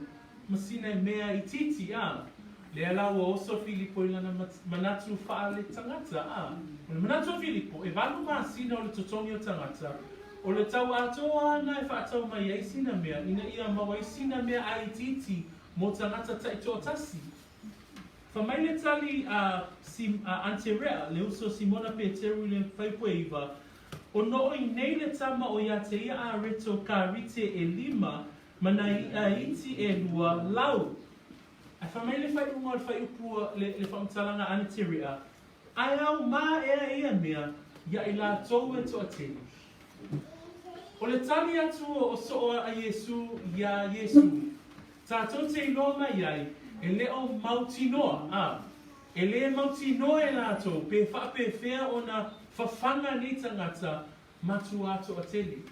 ma sina mea itiiti, a. Lea la ua oso Filipo i lana manatu faale-tagata, a. O le manatu o Filipo, e valu masina o le totogi o tagata, o le tau atoa ana e faatau mai ai sina mea ina ia maua ai sina mea a itiiti mo tagata taitoatasi. Fai mai le tali a a Anterea, le uso o Simona Peteru i le fuaiupu e iva, O noo i nei le tama o ia te ia areto karite e lima ma nai i'a iti e lua lau. Ae fai mai le faaiuga o le fuaiupu le le faamatalaga a Anterea, Ae ao ma ea ia mea ia i latou e toatele. O le tali atu o soo a Iesu iā Iesu, Tatou te iloa mai ai, e le o mautinoa, a, e lē mautinoa e latou pe faapefea ona fafaga nei tagata matua toatele.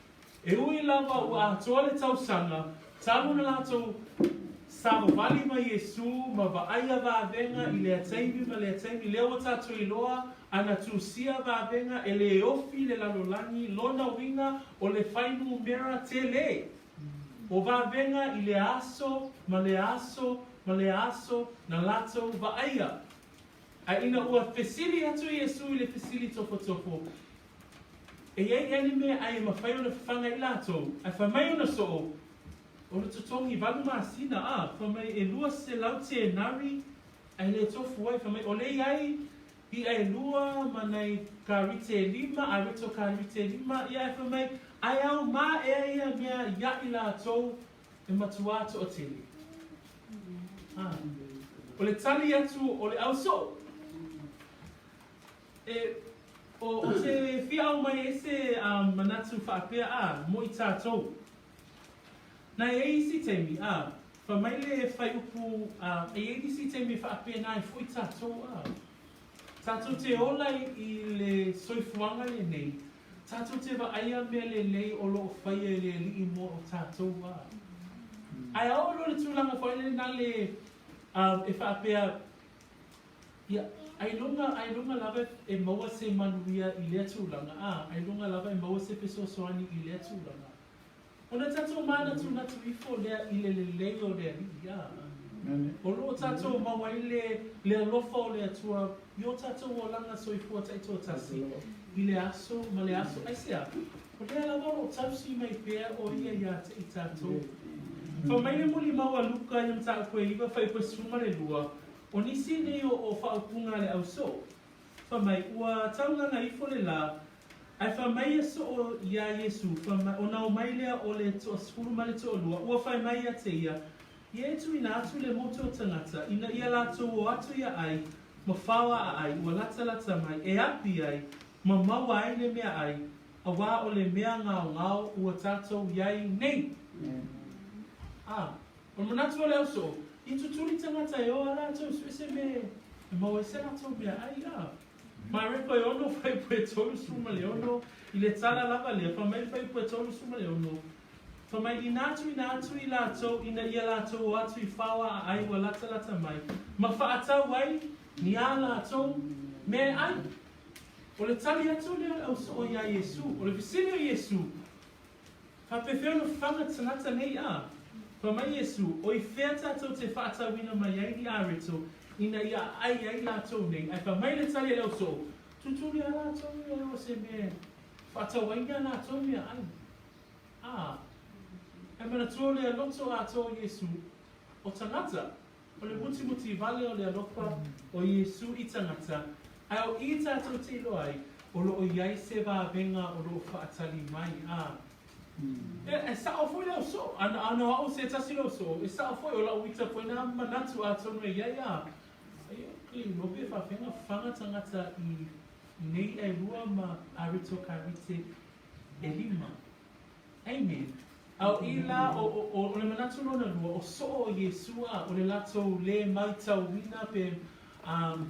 E ui lava ua atoa le tausaga talu na latou savavali ma Iesu ma vaaia vavega i lea taimi ma lea taimi, lea ua tatou iloa ana tusia vavega e lē ofi le lalolagi lona uiga o le fuainumera tele. O vavega i le aso ma le aso ma le aso na latou vaaia. A ina ua fesili atu Iesu i le fesili tofotofo, E i ai ea ni meaai e mafai ona fafaga i latou, ae fai mai ona soo, O le totogi 8 masina, a, fai mai e 200 tenari ae le tofu ai. Fai mai o lea e i ai i'a e lua ma nai karite e lima, areto karite e lima, ia ae fai mai, ae aumā ea ia mea iā i latou e matuā toatele? A, o le tali atu o le ausoo, E, o, o te fia aumai ai se manatu faapea, a, mo i tatou. Na e i ai isi taimi, a, fai mai le fuaiupu, a, e i ai nisi taimi e faapena ai foi tatou, a. Tatou te ola i le soifuaga lenei, tatou te vaaia mea lelei o lo o faia e le Alii mo tatou, a. Ae a oo loa i le tulaga foi lena le, a, e faapea, Ia, ailoga, ailoga lava e maua se manuia i lea tulaga, a, ailoga lava e maua se fesoasoani i lea tulaga. Ona tatou manatunatu ifo lea i le lelei o le Alii, a. O lo o tatou maua ai le, le alofa o le Atua i o tatou olaga soifua taitoatasi i le aso ma le aso. Aisea? O lea lava o lo o tausi mai pea o Ia ia te i tatou. Fai mai le molimau a Luka i le mataupu e 9 fuaiupu e 12, O nisi nei o o faaupuga a le ausoo, fai mai, ua taugaga ifo le lā, ae fai mai ia soo iā Iesu, fai mai, ona omai lea o le toasefulu ma le toalua, ua fai mai ia te ia, Ia e tuuina atu le motu o tagata, ina ia latou o atu ia ai, ma faoa aai, ua latalata mai, e api ai, ma maua ai le meaai, auā o le mea ngaongao ua tatou iai nei. A. O le manatu o le ausoo, i tutuli tagata e o a latou sue se mea e maua ai se latou meaai, a. Mareko e ono fuaiupu e 36, i le tala lava lea, fai mai le fuaiupu e 36, fai mai, Inā tuuina atu i latou ina ia latou o atu i faoa aai ua latalata mai, ma faatau ai ni a latou mea e ai. O le tali atu lea o le ausoo iā Iesū. O le fesili o Iesū, Faapefea ona fafaga tagata nei a? Fai mai Iesu, O i fea tatou te faatauina mai ai ni areto ina ia aai ai latou nei? Ae fai mai le tali a le ausoo, Tutuli a latou ia e o se mea e faatau ai ni a latou meaai. A, ae manatua o le loto atoa o Iesu o tagata. O le mutimuti vale o le alofa o Iesu i tagata, ae o i tatou te iloa ai, o lo o i ai se vavega o lo o faatali mai, a. E, e sao foi le ausoo, ana, ana o au se tasi le ausoo, e sao foi o lau ita foi na manatu atonu e i ai, a. Ai o ke iloa pe faafega faga tagata i nei ʻelua ma areto karite ʻelima. Amen. A o i la, o, o, o, o le manatu lona lua, o soo o Iesu a, o le latou le maitauina pe, um,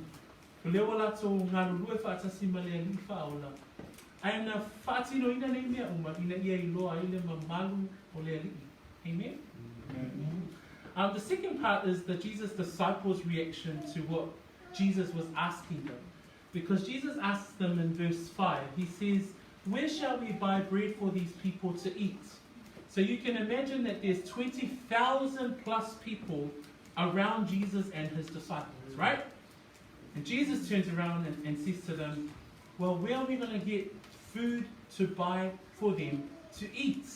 o lea ua latou galulue faatasi ma le Alii Faaola, ae na faatinoina nei mea uma ina ia iloa ai le mamalu o le Alii. Amen? Amen. The second part is the Jesus disciples' reaction to what Jesus was asking them. Because Jesus asks them in verse 5, he says, Where shall we buy bread for these people to eat? So you can imagine that there's 20,000 plus people around Jesus and his disciples, right? And Jesus turns around and says to them, Well, where are we going to get food to buy for them to eat?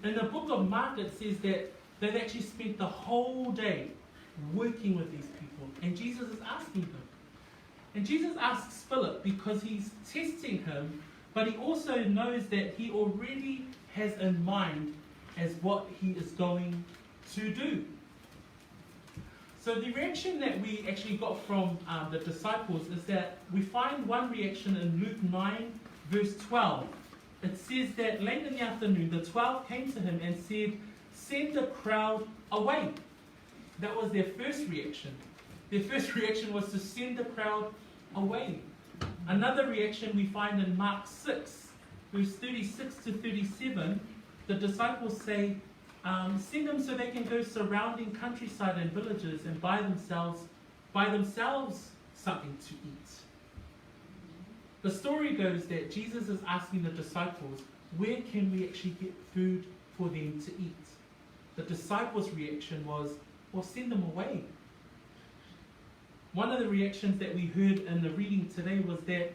In the book of Mark, it says that they've actually spent the whole day working with these people. And Jesus is asking them. And Jesus asks Philip because he's testing him, but he also knows that he already has in mind as what he is going to do. So the reaction that we actually got from the disciples is that we find one reaction in Luke 9, verse 12. It says that late in the afternoon, the 12 came to him and said, Send the crowd away. That was their first reaction. Their first reaction was to send the crowd away. Another reaction we find in Mark 6, verse 36 to 37. The disciples say, Send them so they can go surrounding countryside and villages and buy themselves something to eat. The story goes that Jesus is asking the disciples, where can we actually get food for them to eat? The disciples' reaction was, well, send them away. One of the reactions that we heard in the reading today was that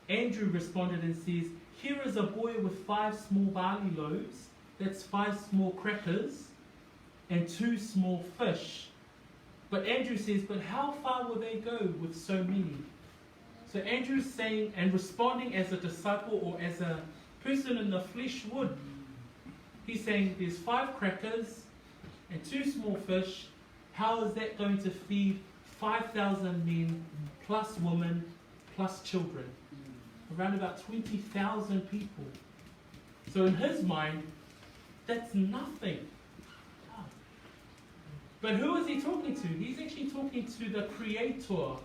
Andrew responded and says, Here is a boy with five small barley loaves, that's five small crackers, and two small fish. But Andrew says, But how far will they go with so many? So Andrew's saying and responding as a disciple or as a person in the flesh would. He's saying there's five crackers and two small fish. How is that going to feed 5,000 men plus women plus children? Around about 20,000 people. So in his mind, that's nothing. But who is he talking to? He's actually talking to the creator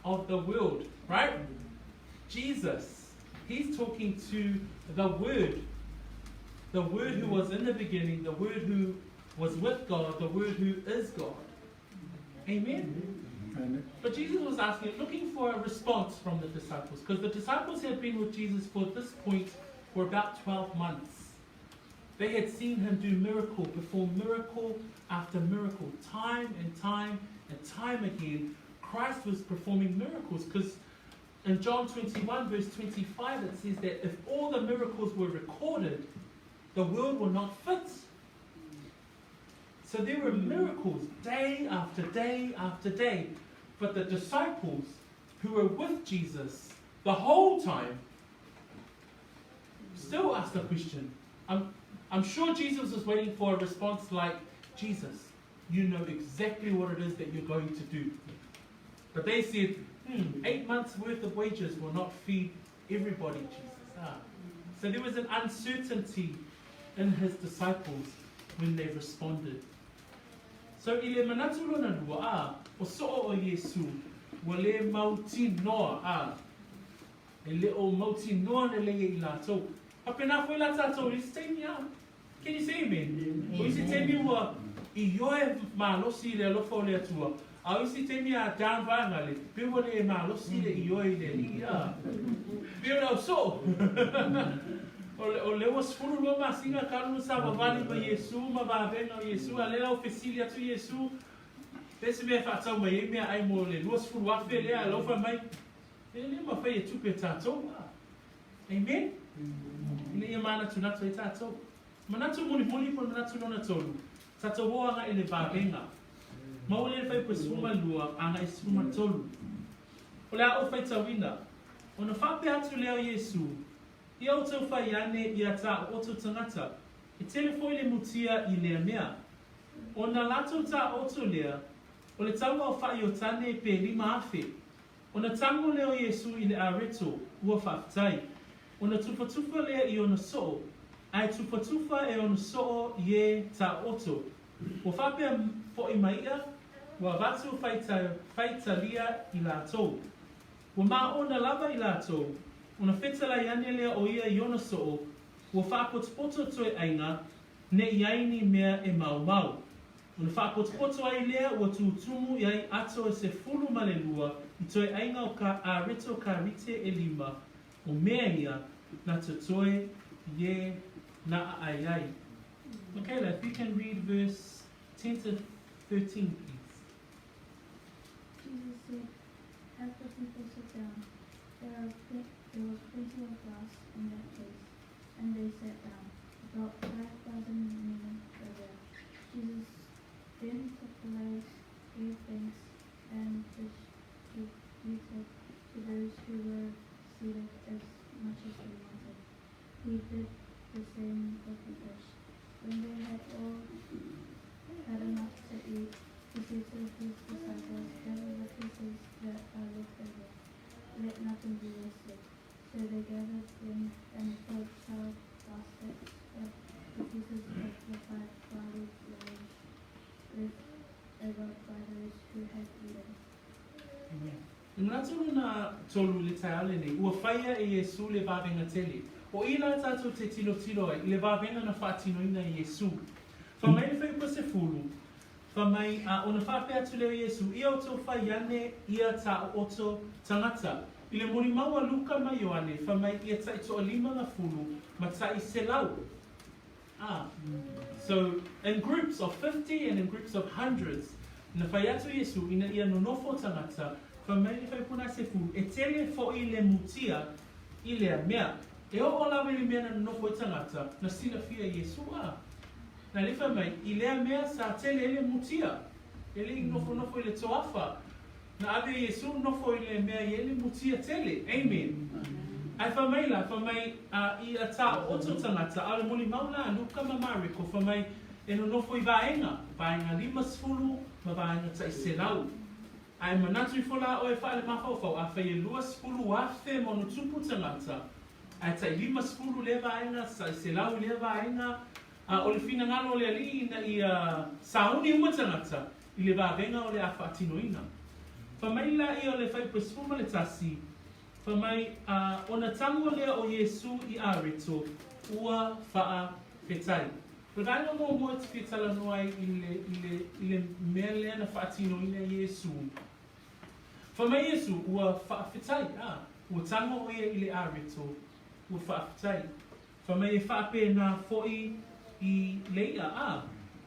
of the world, right? Jesus. He's talking to the Word. The Word who was in the beginning, the Word who was with God, the Word who is God. Amen? Amen. But Jesus was asking, looking for a response from the disciples, because the disciples had been with Jesus for this point for about 12 months. They had seen him do miracle, perform miracle after miracle, time and time and time again. Christ was performing miracles because in John 21, verse 25, it says that if all the miracles were recorded, the world will not fit. So there were miracles day after day after day. But the disciples who were with Jesus the whole time still asked the question. I'm, I'm sure Jesus was waiting for a response like, Jesus, you know exactly what it is that you're going to do. But they said, hmm, eight months' worth of wages will not feed everybody, Jesus. Ah. So there was an uncertainty in his disciples when they responded. So i le manatu lona lua, a, o so'o o Iesu, ua le mautinoa, a, e le o mautinoa lelei e i latou. Faapena foi la tatou i isi taimi, a. Can you say amen? O isi taimi ua ioe malosi i le alofa o le Atua, a o isi taimi a down vaega le, pe ua le malosi le ioe i le Alii, a. Pei o le au soo. O le ua 12 masina talu ona savavali ma Iesu ma vavega o Iesu, a lea la ua fesili atu Iesu, pe se mea e faatau mai ai meaai mo le 20,000 lea, a la ua fai mai, e le mafai e tupe tatou. Amen? Ina ia manatunatu ai tatou. Manatu mulimuli po o le manatu lona tolu, tatou o agai i le vavega. Maua lea le fuaiupu e 12 agai 13. O le a ou faitauina, ona faapea atu lea o Iesu, Ia outou fai ane ia taooto tagata, e tele foi le mutia i lea mea. Ona latou taooto lea, o le taua o Faaiotane pe 5,000. Ona tago lea o Iesu i le areto, ua faafetai. Ona tufatufa lea i ona soo, ae tufatufa e ona soo i e taooto. Ua faapea foi ma ia, ua avatu faitalia i latou. Ua maona lava i latou, ona fetalai ane lea o ia i ona soo, ua faapotopoto toe aiga, ne i ai ni mea e maumau. Ona faapotopoto ai lea ua tūtumu i ai ato e 12 i toe aiga o ka areto karite e lima, o mea ia na totoe i e na aai ai. Michaela, if you can read verse 10 to 13, please. Jesus said, Have the people sit down. There, are pl- there was plenty of grass in that place, and they sat down. About 5,000 men were there. Jesus then took the loaves, gave thanks, and distributed to those who were seated as much as they wanted. He did the same with the fish. When they had all had enough to eat, he said to his disciples, Gather the pieces that are left over. Let nothing be wasted. So they gathered them and filled 12 baskets with the pieces of the five barley loaves left over by those who had eaten. Amen. I manatu lona tolu i le taeao lenei, ua whaia e Iesu le vavenga tele. O i la tatou te tilotilo ai i le vavenga na faatinoina e Iesu. Fai mai le fuaiupu 10, fai mai, a ona faapea atu lea o Iesu, Ia outou fai ane ia taooto tagata. I le molimau a Luka ma Ioane, fai mai ia tai toalima gafulu ma tai selau. Ah. So, in groups of 50 and in groups of hundreds, na fai atu Iesu ina ia nonofo tagata, fai mai le fuaiupu na 10, e tele fo'i le mutia. i lea mea. E oo lava i le mea na nonofo ai tagata, na silafia e Iesu a. Na le fai mai, i lea mea sa tele ai le mutia, e le i nofonofo i le toafa. Na ave e Iesu nofo i le mea i ai le mutia tele. Amen. Ae fai mai la, fai mai, a, ia taooto tagata, a o le molimau la a Luka ma Mareko, fai mai, e nonofo i vaega, vaega 50 ma vaega tai 100. Ae manatu ifo la oe faale-mafaufau, afai e 20,000 ma ono tupu tagata, ae tai 50 lea vaega, tai 100 i lea vaega, a o le finagalo o le Alii ina ia sauni uma tagata i le vavega o le a faatinoina. Fai mai laia o le fuaiupu 11, fai mai, A ona tago lea o Iesu i Areto, ua faafetai. O le vaega muamua e te fia talanoa ai i le, i le, i le mea lea na faatinoina e Iesu. Fai mai Iesu, ua faafetai, a, ua tago ʻo ia i le areto, ua faafetai. Fai mai e faapena foi i le iʻa, a,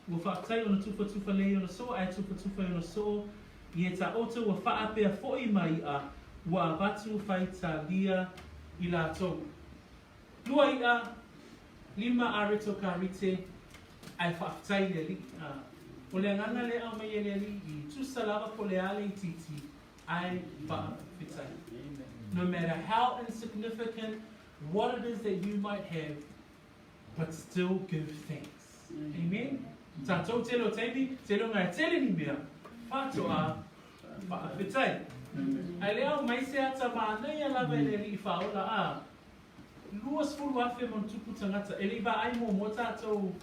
ua faafetai ona tufatufa lea i ona soo, ae tufatufa i ona soo i e taoto ua faapea foi ma iʻa ua avatu faitalia i latou. Lua iʻa, lima areto karite, ae faafetai i le Alii. A, o le agaga lea e aumai e le Alii i tusa lava po o le a le itiiti, ae faafetai. No matter how insignificant what it is that you might have, but still give thanks. Amen? Tatou tele o taimi, tele o ngā e tele ni mea, faatoa faafetai. Ae le aumai se ata manaia lava e le Alii Faaola, a, 20,000 ma ona tupu tagata, e le i vaai muamua tatou,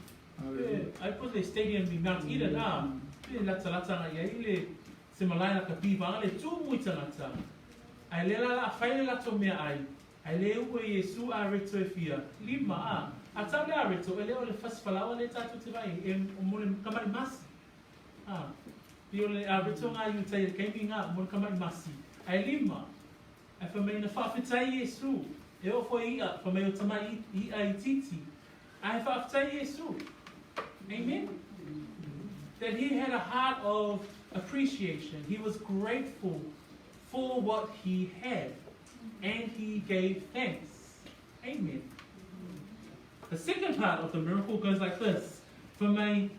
pe, ai po le stadium i Mount Eden, a, pe latalata agai i ai le, se malae lakapi vaega le tumu i tagata. Ae lea la la a fai le latou meaai, Ae le ua i Iesu areto e fia, lima, a, a tau le areto, e le o le fasi falaoa lea tatou te vaai ai, e mo le kamai masi. A, pei o le areto nga i uta i le kaimi nga, mo le kamai masi. Ae lima, ae fai mai na faafetai Iesu, e oo foi i i'a, fai mai o tamai i'a itiiti, ae faafetai Iesu. Amen? That he had a heart of appreciation. He was grateful for what he had. And he gave thanks. Amen. The second part of the miracle goes like this. Fai mai,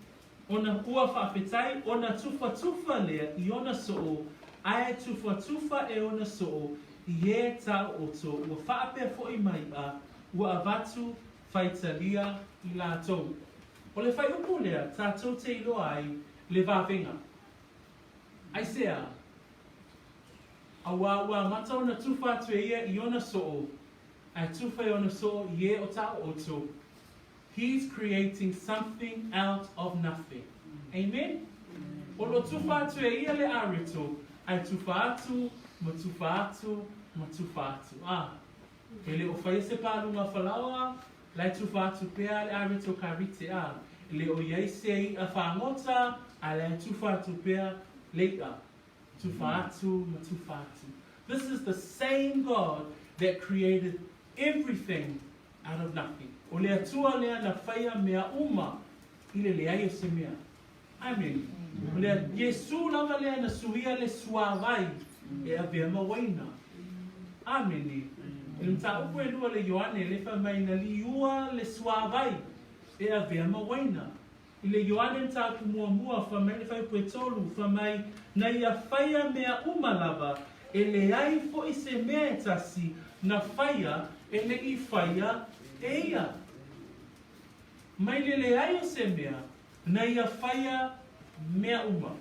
ona ua faafetai, ona tufatufa lea i ona soo, ae tufatufa e ona soo i e taooto ua faapea foi mai a ua avatu faitalia i latou. O le fuaiupu lea tatou te iloa ai le vavega. Aisea? Auā ua amata ona tufa atu e ia i ona soo, ae tufa e ona soo i e o taooto. He's creating something out of nothing. Amen? O lo tufa atu e ia le areto, ae tufa atu, ma tufa atu, ma tufa atu. Ah, e le o faia se pālunga falaoa, la e tufa atu pea le areto ka rite, ah, e le o i ai se i'a fāgota, ae la e tufa atu pea le i'a. Tufa atu ma tufa atu. This is the same God that created everything out of nothing. O le Atua lea na faia mea uma i le leai o se mea. Amen. O le Iesu lava lea na suia le suavai e avea ma uaina. Amene. I le mataupu e lua le Ioane le fai mai na liua le suavai e avea ma uaina. I le Ioane mataupu muamua, fai mai le fuaiupu e tolu, fai mai, Na ia faia mea uma lava, e leai foi se mea e tasi na faia e le i faia e ia. Mai le leai o se mea, na ia faia mea uma.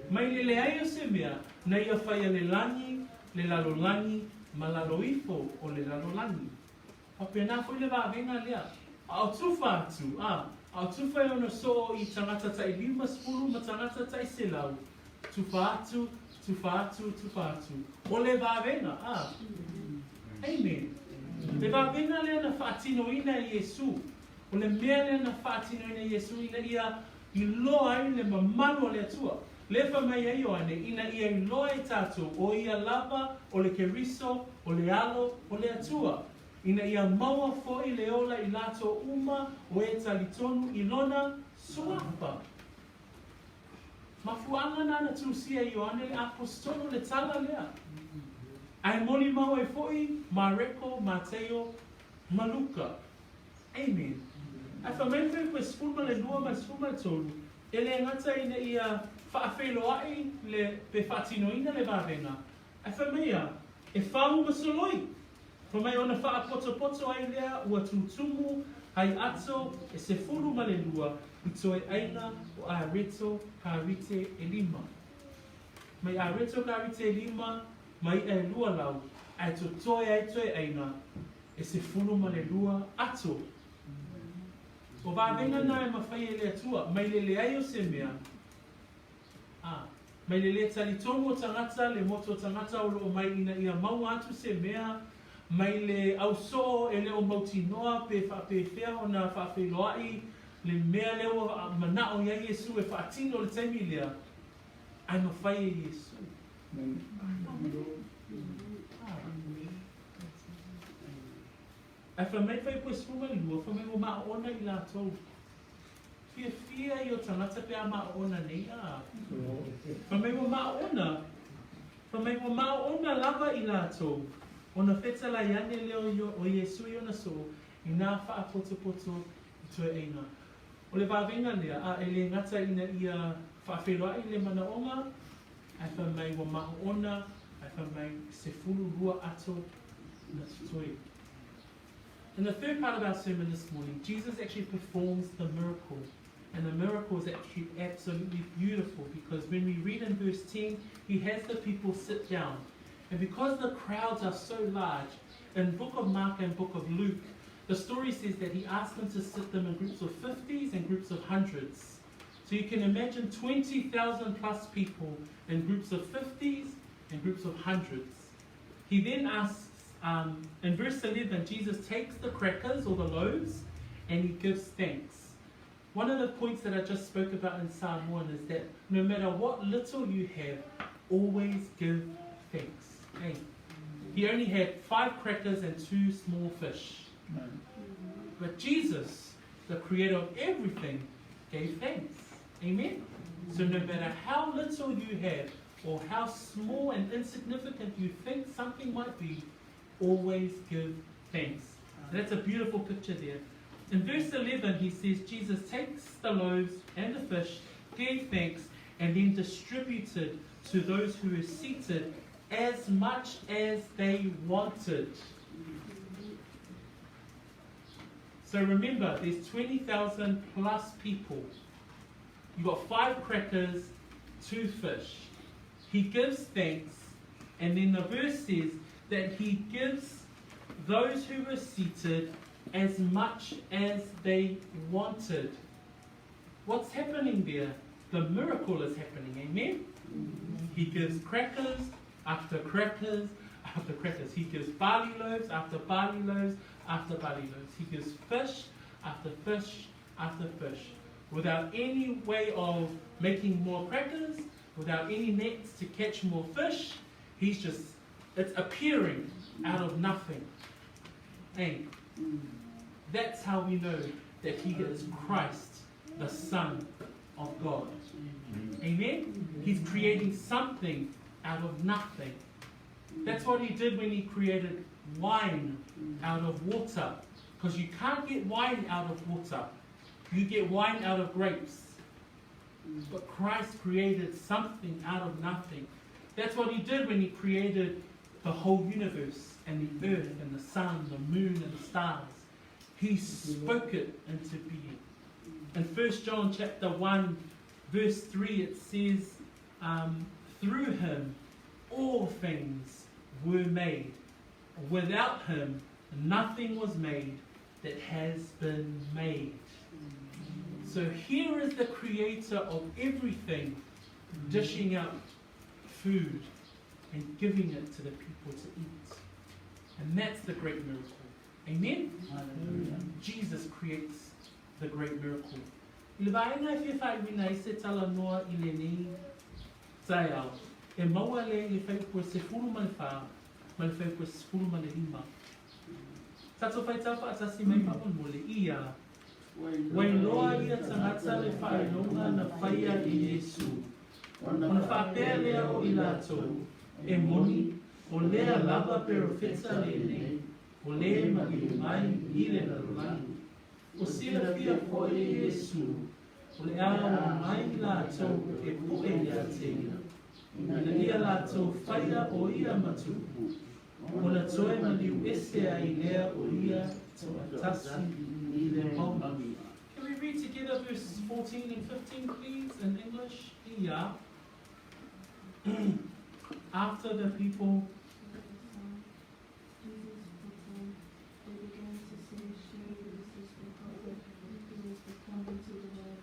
Mai le leai o se mea, na ia faia le lagi, le lalolagi, ma lalo ifo o le lalolagi. Faapena foi le vavega lea. A o tufa atu, a, a o tufa e ono soo i tagata tai 50 ma tagata tai 100, tufa atu, tufa atu, tufa atu. O le vavega, a. Amen. Le vavega lea na faatinoina e Iesu. O le mea lea na faatinoina e Iesu ina ia iloa ai le mamalu o le Atua. Lea fai mai ai Ioane, ina ia iloa e tatou o ia lava o le Keriso, o le Alo o le Atua, ina ia maua foi le ola i latou uma o e talitonu i Lona suafa. Mafuaaga na na tusia e Ioane le Aposetolo le tala lea. Ae molimau ai foi Mareko, Mateio, ma Luka. Amen. Ae fai mai le fuaiupu e 12 ma le 13, e le gata ina ia faafeiloai le pe faatinoina le vavega, ae fai mai ia, e fau ma soloi. Fai mai ona faapotopoto ai lea ua tutumu hai ato e 12 i toe aiga o Areto karite e lima. Mai Areto karite e lima ma i'a e 200, ae totoe ai toe aiga e 12 ato. O vavega na e mafai e le Atua, mai le leai o se mea, a, mai le le talitonu o tagata, le motu o tagata o loo mai ina ia maua atu se mea, mai le ausoo e le o mautinoa pe faapefea ona faafeiloai le mea lea ua manao i ai Iesu e faatino le taimi lea, ae mafai e Iesu. Ae fai mai le fuaiupu e 12, fai mai ua maoona i latou. Fiafia ia o tagata pe a maoona nei a. Fai mai ua maoona, fai mai ua maoona lava i latou, ona fetalai ane lea o Iesu i ona soo i nā faapotopoto i toe aiga. O le vavega lea, a e le gata ina ia faafeiloai le manaoga, ae fai mai ua maoona, ae fai mai 12 ato na totoe. In the third part of our sermon this morning, Jesus actually performs the miracle. And the miracle is actually absolutely beautiful because when we read in verse 10, he has the people sit down. And because the crowds are so large, in book of Mark and book of Luke, the story says that he asked them to sit them in groups of 50s and groups of hundreds. So you can imagine 20,000 plus people in groups of 50s and groups of hundreds. He then asks, in verse 11, Jesus takes the crackers or the loaves and he gives thanks. One of the points that I just spoke about in Psalm 1 is that no matter what little you have, always give thanks. Hey. He only had 5 crackers and 2 small fish. But Jesus, the creator of everything, gave thanks. Amen? So no matter how little you have or how small and insignificant you think something might be, always give thanks. And that's a beautiful picture there. In verse 11, he says, Jesus takes the loaves and the fish, gave thanks, and then distributed to those who were seated as much as they wanted. So remember, there's 20,000 plus people. You've got 5 crackers, 2 fish. He gives thanks, and then the verse says that he gives those who were seated as much as they wanted. What's happening there? The miracle is happening, amen? He gives crackers after crackers after crackers. He gives barley loaves after barley loaves after barley loaves. He gives fish after fish after fish. Without any way of making more crackers, without any nets to catch more fish, he's just, it's appearing out of nothing. Hey, that's how we know that he is Christ, the Son of God. Amen? He's creating something out of nothing. That's what he did when he created wine out of water. Because you can't get wine out of water. You get wine out of grapes. But Christ created something out of nothing. That's what he did when he created the whole universe and the earth and the sun, the moon and the stars. He spoke it into being. In 1 John chapter 1, verse 3, it says, through him all things were made. Without him nothing was made that has been made. So here is the creator of everything dishing out food and giving it to the people to eat. And that's the great miracle. Amen? Hallelujah. Jesus creates the great miracle. I le vaega e fia faaiuina ai se talanoa i lenei taeao, e maua lea i le fuaiupu e 14 ma le fuaiupu e 15. Tatou faitau faatasi mai faamolemole ia. Ua iloa ia tagata le faailoga na faia e Iesu. Ona faapea lea o i latou, e moni, O lea lava perofeta lenei, o lē maliu mai i le lalolagi. Ua silafia foi e Iesū, o le a omai latou e poʻe iā te ia, ina ia latou faia o ia ma tupu, ona toe maliu ese ai lea o ia toatasi i le mauga. Can we read together verses 14 and 15 please in English? Ia. After the people Jesus returned, they began to say, Surely this is the prophet who is to come into the world.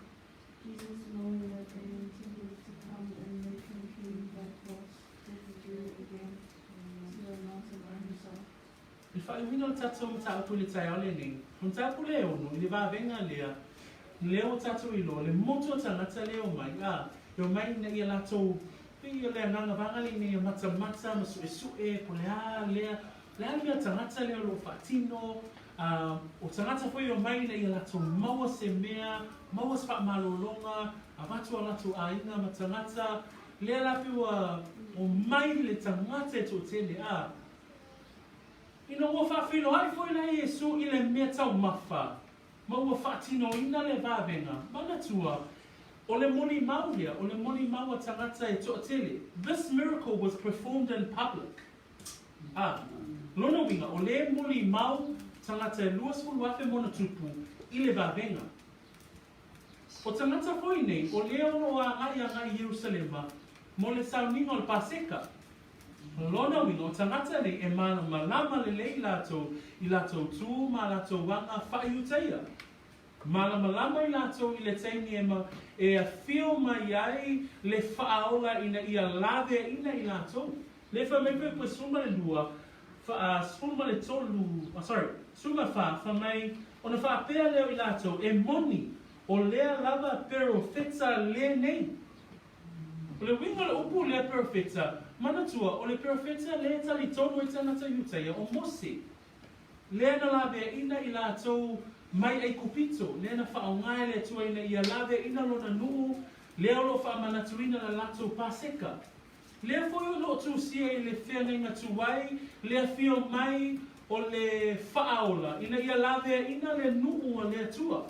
Jesus, knowing that they intended to come and make him king by force, withdrew again to the mountain by himself. I le faaiuina o le tatou mataupu i le taeao lenei, o le mataupu le ono i le vavega lea, lea ua tatou iloa le motu o tagata lea e omai, a, e omai ina ia latou, pei o le agaga vaga lenei ia matamata ma suesue po o le a lea, o le a le mea tagata lea o lo o faatino, a, o tagata foi e omai ina ia latou maua se mea, maua se faamalologa, avatu a latou aiga ma tagata, lea la pei ua omai le tagata e toatele, a. Ina ua faafeiloai foi la Iesu i le mea taumafa, ma ua faatinoina le vavega, manatua, o le molimau lea, o le molimau a tagata e toatele, this miracle was performed in public. A, lona uiga, o le molimau tagata e 20,000 ma ona tupu i le vavega. O tagata foi nei, o lea o lo o agai agai i Ierusalema mo le sauniga o le Paseka. O lona uiga, o tagata nei e malamalama lelei latou i latou tū ma latou aga faa-Iutaia. Malamalama i latou i le taimi e ma e afio mai ai le faaola ina ia laveaina i latou. Le fai mai pe koe 12, fa, 13, oh sorry, 14, fai mai, ona faapea lea o i latou, e moni, o lea lava perofeta lenei. O le uiga o le upu lea perofeta, manatua, o le perofeta lea e talitonu ai tagata Iutaia, o Mose, lea na laveaina i latou mai Aikupito, lea na faaaoga e le Atua ina ia laveaina lona nuu, lea o lo o faamanatuina le latou Paseka. Lea foi o lo o tusia i le feagaiga tuai le afio mai o le Faaola ina ia laveaina le nuu a le Atua.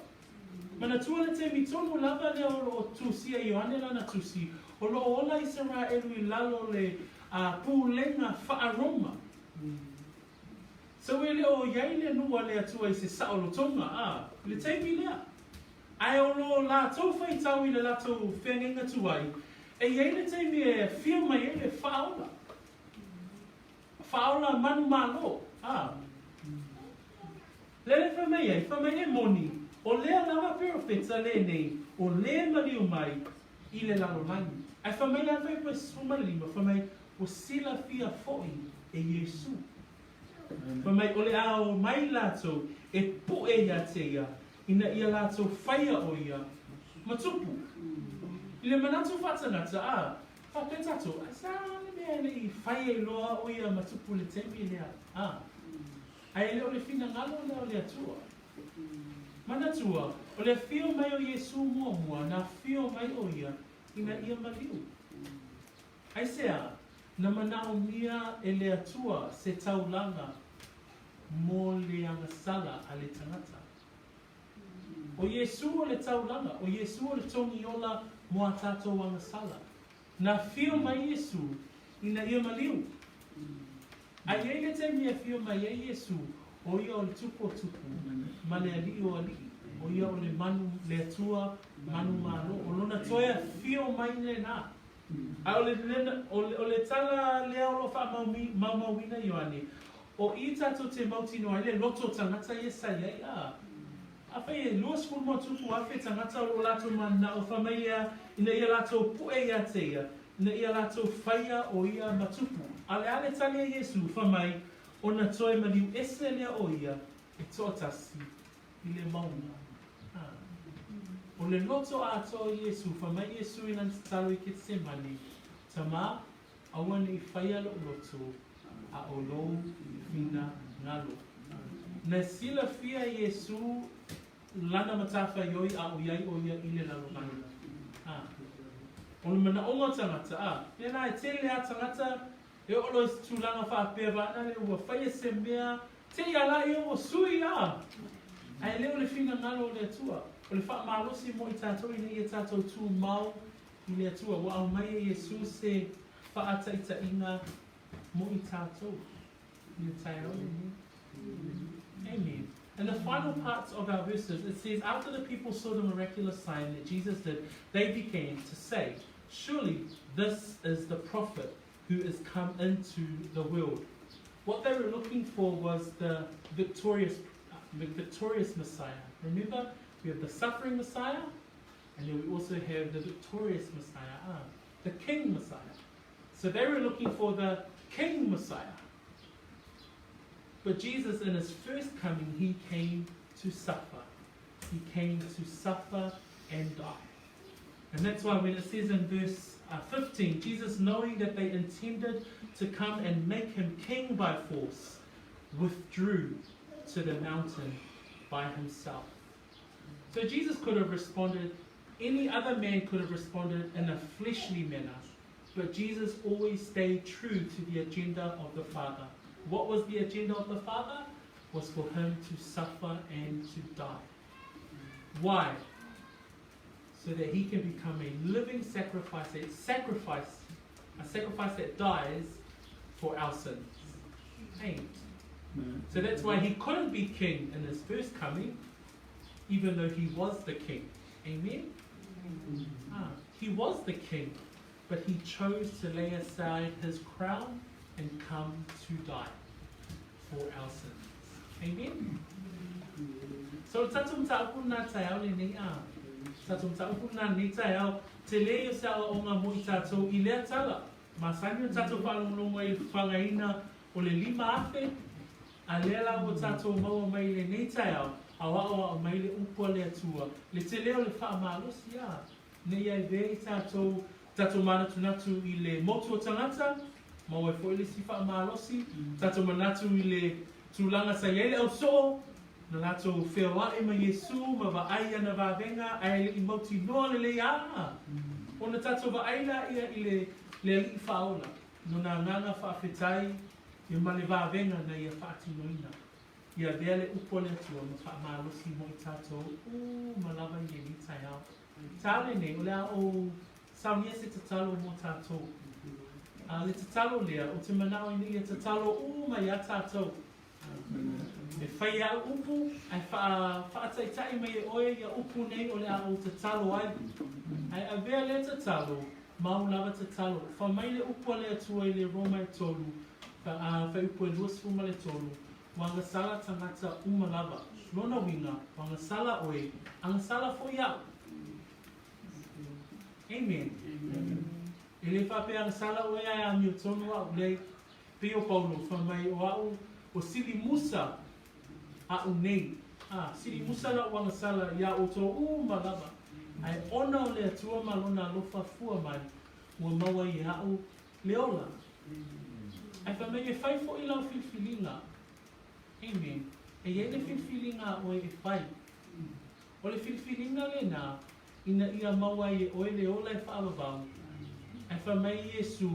Manatua le taimi tonu lava lea o lo o tusia e Ioane lana tusi, o lo o ola Isaraelu i lalo o le pulega faa-Roma. So e le o i ai le nuu a le Atua i se saolotoga, a, i le taimi lea. Ae o lo latou faitau i le latou feagaiga tuai, e i ai le taimi e afio mai ai le Faaola. Faaola manumalo, a. Lele fai mai ai, fai mai e moni, o lea lava perofeta lenei, o le maliu mai i le lalolagi. Ae fai mai la le fuaiupu 15, fai mai, ua silafia foi e Iesu. Fai mai, o le a omai latou e puʻe ia te ia, ina ia latou faia o ia ma tupu. I le manatu faatagata, a, faapea tatou, ai sa le mea e le i fai ai loa o ia ma tupu i le taimi lea, a. Ae le o le finagalo lea o le Atua. Manatua, o le afio mai o Iesu muamua, na afio mai o ia ina ia maliu. Aisea? Na manaomia e le Atua se taulaga mo le agasala a le tagata. O Iesu o le taulaga, o Iesu o le togi ola mo a tatou agasala. Na afio mai Iesu ina ia maliu. A i ai le taimi e afio mai ai Iesu, o ia o le Tupu o Tupu, ma le Alii o Alii, o ia o le manu, le Atua manumalo, o lona toe afio mai lena. A o le, o le, o le tala lea o lo o faamaumauina Ioane, o i tatou te mautinoa ai le loto o tagata ia sa i ai, a, afai e 20 ma tupu afe tagata o lo o latou mananao fai mai ia ina ia latou puʻe ia te ia, ina ia latou faia o ia ma tupu. A o le a le tali a Iesu, fai mai, ona toe maliu ese lea o ia e toatasi i le mauga. A. O le loto atoa o Iesu, fai mai Iesu i lana tatalo i Ketesemane, Tama, aua ne i faia lou loto, a o lou finagalo. Na silafia e Iesu lana matafaioi a o i ai o ia i le lalolagi. A. O le manaoga o tagata, a, pēlā e tele a tagata. E oo loa i se tulaga faapea vaana lea ua faia se mea, te i a laia ua sui a! Ae le o le finagalo o le Atua. O le faamalosi mo i tatou ina ia tatou tumau i le Atua. Ua aumai e Iesu se faataitaiga mo i tatou i le taeao lenei. Amen. In the final parts of our verses, it says, After the people saw the miraculous sign that Jesus did, they began to say, Surely this is the prophet who is come into the world. What they were looking for was the victorious, the victorious Messiah. Remember, we have the suffering Messiah, and then we also have the victorious Messiah, ah, the King Messiah. So they were looking for the King Messiah. But Jesus, in his first coming, he came to suffer. He came to suffer and die. And that's why when it says in verse uh, 15, Jesus, knowing that they intended to come and make him king by force, withdrew to the mountain by himself. So Jesus could have responded, any other man could have responded in a fleshly manner, but Jesus always stayed true to the agenda of the Father. What was the agenda of the Father? Was for him to suffer and to die. Why? So that he can become a living sacrifice, a sacrifice, a sacrifice that dies for our sins. Amen. So that's why he couldn't be king in his first coming, even though he was the king. Amen? Ah, he was the king, but he chose to lay aside his crown and come to die for our sins. Amen? So tatou mataupu lena taeao lenei a. Tatou mataupu lena lenei taeao, tele o se aoaoga mo i tatou i lea tala. Masani ona tatou faalogologo ai i le fafagaina o le 5,000, a lea la ua tatou maua mai i lenei taeao, aoaoao mai le upu a le Atua, le tele o le faamalosi a, ne i avea i tatou, tatou manatunatu i le motu o tagata, maua ai foi le isi faamalosi, tatou manatu i le tulaga sa i ai le ausoo, na latou feoai ma Iesu ma vaai i ana vavega ae le i mautinoa lelei a, ona tatou vaai laia i le le Alii Faaola, nona agaga faafetai ia ma le vavega na ia faatinoina. Ia avea le upu a le Atua ma faamalosi mo i tatou uma lava i lenei taeao. Taeao lenei, o le a ou saunia se tatalo mo tatou. A le tatalo lea, ou te manao ina ia tatalo uma iā tatou. E fai au upu, ae faataitai mai e oe ia upu nei o le a ou tatalo ai. Ae avea lea tatalo, ma ou lava tatalo. Fa mai le upu a le Atua i le Roma e tolu, fuaiupu e 23, Ua agasala tagata uma lava. Lona uiga, ua agasala oe, agasala foi au. Amen. E le faapea agasala oe ae amiotonu au, leai. Pei o Paulo, fai mai o a'u, ua sili musa a'u nei. A, sili musa la'u agasala iā ʻoutou uma lava, ae ona o le Atua ma Lona alofa fua mai, ua maua ai e a'u le ola. Ae fai mai, e fai foʻi lau filifiliga. Amen. E i ai le filifiliga a ʻoe e fai. O le filifiliga lenā, ina ia maua ai e ʻoe le ola e faavavau. Ae fai mai Iesū,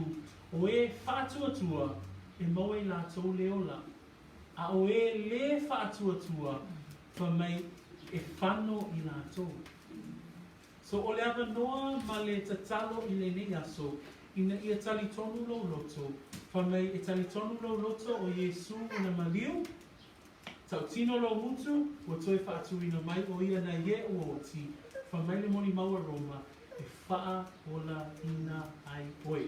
O ē faatuatua, e maua i lātou le ola. A o ē lē faatuatua, fai mai, e fano i lātou. So o le avanoa ma le tatalo i lenei aso, ina ia talitonu lou loto, fai mai e talitonu lou loto o Iesū ona maliu, Tautino lou gutu, ua toe faatuina mai o ia na ie ua oti, fai mai le molimau a Roma, e faaolaina ai oe.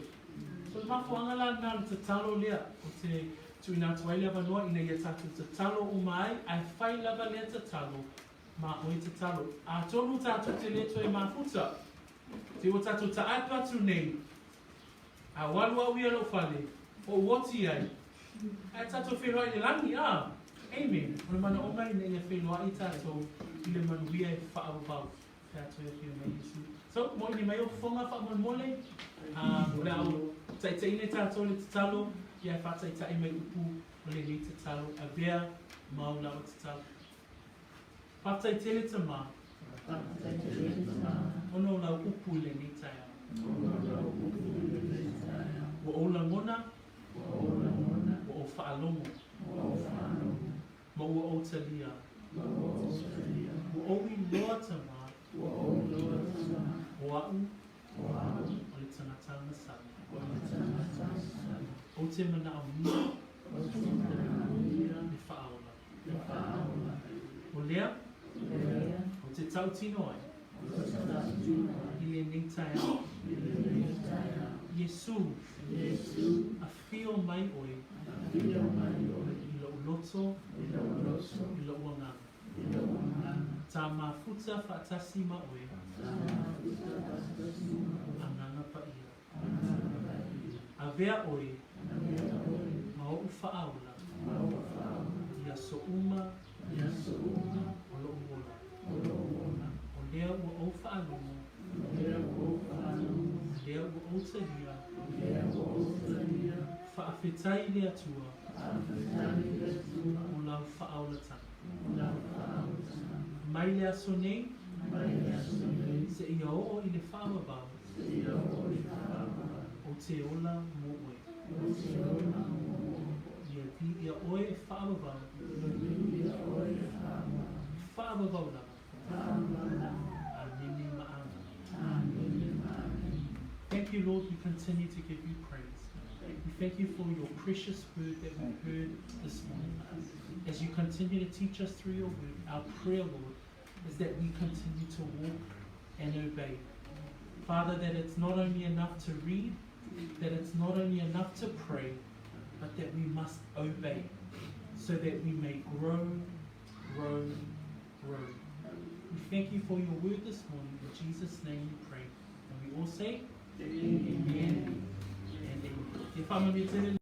So le mafuaaga la lena o le tatalo lea, o te tuuina atu ai le avanoa ina ia tatou tatalo uma ai, ae fai lava lea tatalo ma oe tatalo. Atonu tatou te le toe mafuta, te ua tatou taape atu nei, A ua alu au ia lou fale, o u oti ai, ae tatou feiloai i le lagi, a? Amen. O le manaʻoga ina ia feiloai tatou i le manuia e faaauau pe a toe afio mai Iesu. So, moʻili mai ou fofoga faamolemole, a o le a ou taitaiina i tatou i le tatalo, ia e faataitai mai upu o lenei tatalo, avea ma ou lava tatalo. Faafetai tele Tama. Faafetai tele Tama. Ona o lau upu i lenei taeao. Ona o lau upu i lenei taeao. Ua ou lagona. Ua faalogo. Ma ua ou talia. Ua ou iloa Tamā. O a'u o le tagata agasala. Ou te manaomia le faaola. O lea ou te tautino ai i lenei taeao. Iesu, afio mai oe i lou loto, i lou agaga. Ta mafuta faatasi ma oe, Agaga Paia. Avea oe ma oʻu faaola i aso uma o loʻu ola. O lea ua ou faalogo, lea ua ou talia, faafetai i le Atua mo lau faaolataga. Mai le aso nei seia oo i le faavavau, ou te ola mo oe. Ia viia oe e faavavau, faavavau lava. Amene ma amene. Thank you, Lord. We continue to give you praise. We thank you for your precious word that we've heard this morning. As you continue to teach us through your word, our prayer, Lord, is that we continue to walk and obey. Father, that it's not only enough to read, that it's not only enough to pray, but that we must obey so that we may grow, grow, grow. We thank you for your word this morning. In Jesus' name we pray. And we all say, Amen and amen.